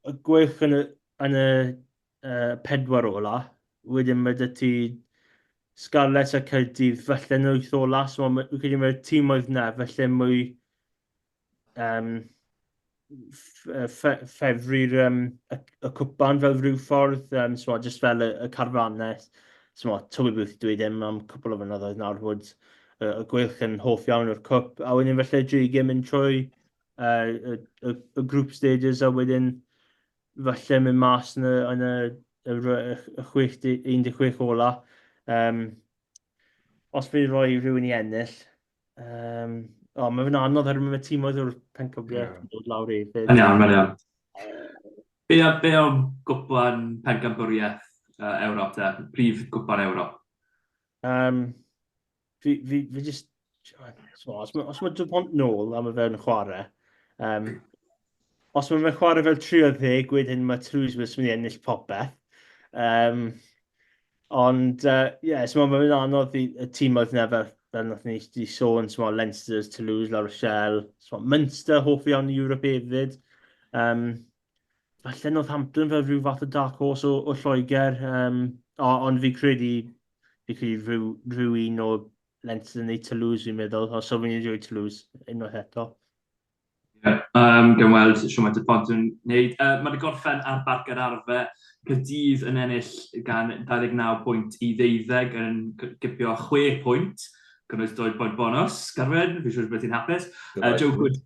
y gwych yn y, yn y uh, pedwar ola. Wedyn mae dy ti Scarlets a Caerdydd falle yn yr wyth ola. So mae, fi credu mae'r tîmoedd na falle mwy um, ffefru'r um, y, y cwpan fel rhyw ffordd, um, so, just fel y, y carfannau. So, Toby Booth dweud em am cwpl o flynyddoedd nawr bod y, y gweilch yn hoff iawn o'r cwp. A wedyn felly Dreigiau mynd trwy uh, y, y, y group stages a wedyn falle mynd mas yn y, yn y, y, y, y 16 ola. Um, os fi roi rhywun i ennill, um, o, mae fe'n anodd oherwydd mae tîmoedd o'r pencampwriaeth yn dod lawr hefyd. Yn iawn, mae'n iawn. Be, be am gwpan pencampwriaeth uh, Ewrop te? Prif gwpan Ewrop? Um, fi, fi, fi just... Os mae, os mae Dupont nôl a mae fe'n chwarae, um, os mae fe'n chwarae fel 30, wedyn mae Toulouse wrth mynd i ennill popeth. Um, ond, ie, uh, yeah, so mae'n anodd i y tîmoedd yna fel, fel nath ni di sôn, so mae Leinster, Toulouse, La Rochelle, so Munster, hoff iawn i Ewrop hefyd. Um, falle Northampton fel rhyw fath o dark horse o, o Lloegr, um, o, ond fi credu, fi credu rhyw, rhyw un o Leinster neu Toulouse fi'n meddwl, os so fi'n enjoy Toulouse unwaith eto. Ie, yeah, um, gan weld siw mae Dupont yn wneud. Uh, mae wedi gorffen ar Barc yr Arfe. Caerdydd yn ennill gan 29 pwynt i ddeuddeg yn gipio 6 pwynt, cynnwys 2 pwynt bonus. Garwyn, fi'n siŵr bod ti'n hapus. Uh, Joe Good,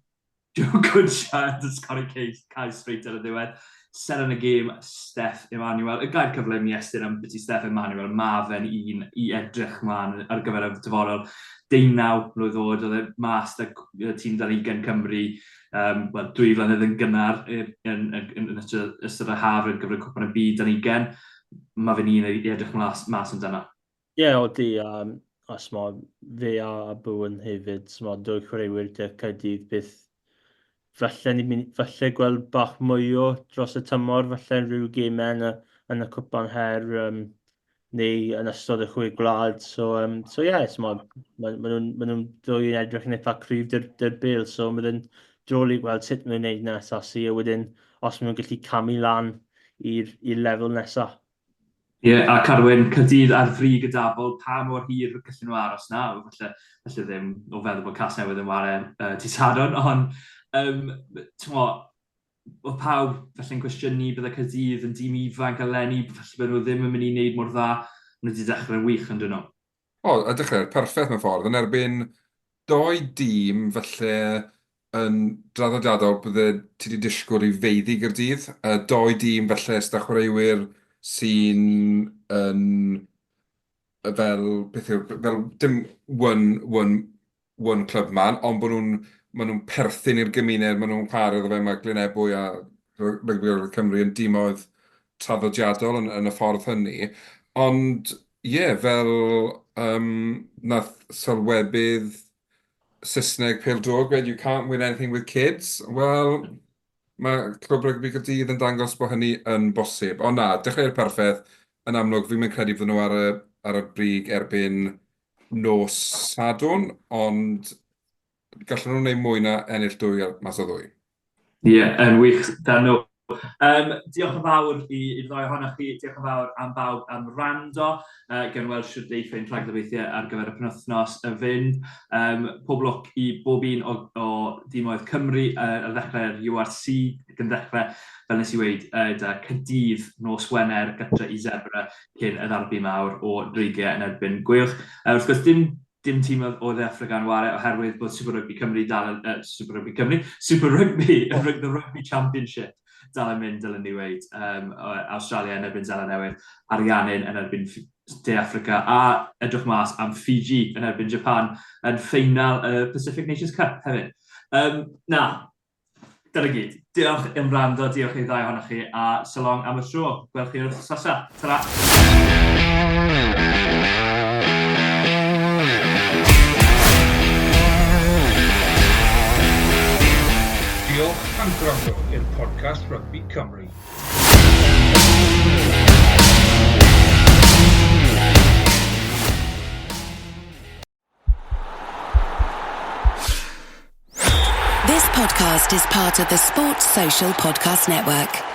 Joe Goodchild yn sgorio cais, cais straight ar y ddiwedd. Seren y gêm, Steff Emanuel. Y gair cyflym i Estyn am byti Steff Emanuel, ma fe'n un i edrych mlaen ar gyfer y dyfodol. Deunaw mlwydd oed, oedd e mas da tîm dan ugain Cymru, um, wel, dwy flynedd yn gynnar yn, yn, yn, yn ystod y haf ar gyfer y Cwpan y Byd dan ugain. Mae fe'n un i edrych mas, mas amdano. Ie, yeah, odi, um, a smo, fe a Bowen hefyd, smo, dwy chwaraewyr de Caerdydd byth. Falle, ni mynd, falle gweld bach mwy o dros y tymor, falle yn rhyw gemau yn y, yn y cwpan her, um, neu yn ystod y chwe gwlad. So, um, so yeah, smo, ma, ma nhw'n ma nhw ddwy yn edrych yn eitha cryf dy'r, dy'r bel, so mae fe'n drol i gweld sut maen nhw'n gwneud nesaf, si, a wedyn os maen nhw'n gallu camu lan i'r lefel nesaf. Ie, yeah, a Carwyn, Caerdydd ar frig y dabl, pa mor hir gallen nhw aros na? Falle, falle ddim o feddwl bod Casnewydd yn ware uh, ti Sadwrn, ond um, mo, oedd pawb felly'n cwestiynu bydde Caerdydd yn dîm ifanc eleni, falle bydden nhw ddim yn mynd i wneud mor dda, maen nhw wedi dechrau'n wych yn dyn nhw. O, a dechrau'r perffaith mewn ffordd, yn erbyn doi dîm falle yn draddodiadol bydde ti 'di disgwyl i feiddi Gaerdydd. Yy doi dîm falle sydd â chwaraewyr sy'n yn fel, beth yw, fel dim one, one, one club man, ond bod nhw'n, maen nhw'n perthyn i'r gymuned, maen nhw'n chwarae iddo fe, mae Glyn Ebwy a Rygbi Gogledd Cymru yn dimoedd traddodiadol yn, yn y ffordd hynny. Ond ie, fel um, nath sylwebydd Saesneg pêl-droed gweud you can't win anything with kids. Wel, mae Clwb Rygbi Caerdydd yn dangos bod hynny yn bosib. Ond na, dechreuad perffaith. Yn amlwg, fi'm yn credu fydden nhw ar y, ar y brig erbyn nos Sadwrn, ond gallen nhw wneud mwy na ennill dwy mas o ddwy. Ie, yeah, yn wych, Dan. Um, diolch yn fawr i, i'r ddau ohonoch chi, diolch yn fawr am bawb am rando, uh, gan weld sut deiff ein rhagddybeithiau ar gyfer y penwythnos y fynd. Um, pob lwc i bob un o, o dîmoedd Cymru uh, ar ddechrau'r URC, gan ddechrau, fel nes i weid, uh, da Cadydd nos Wener gytre i Zebra cyn y ddarbi mawr o Dreigiau yn erbyn Gweilch. Uh, wrth gwrs, dim dim tîm o Dde Affrica yn ware oherwydd bod Super Rugby Cymru dal yn... Uh, Super Rugby Cymru? Super Rugby, oh. the Rugby Championship dal yn mynd, dylen ni weid. Um, Australia yn erbyn Zeland Newydd, Ariannin yn erbyn De Affrica a edrych mas am Fiji yn erbyn Japan yn ffeinal y Pacific Nations Cup hefyd. Um, na, Dyna gyd. Diolch am wrando, diolch i'r ddau ohonoch chi, a so long am y tro. Gwelch chi yr wythnos nesa. Ta-ra! Diolch am gwrando i'r podcast Rygbi Cymru. This podcast is part of the Sports Social Podcast Network.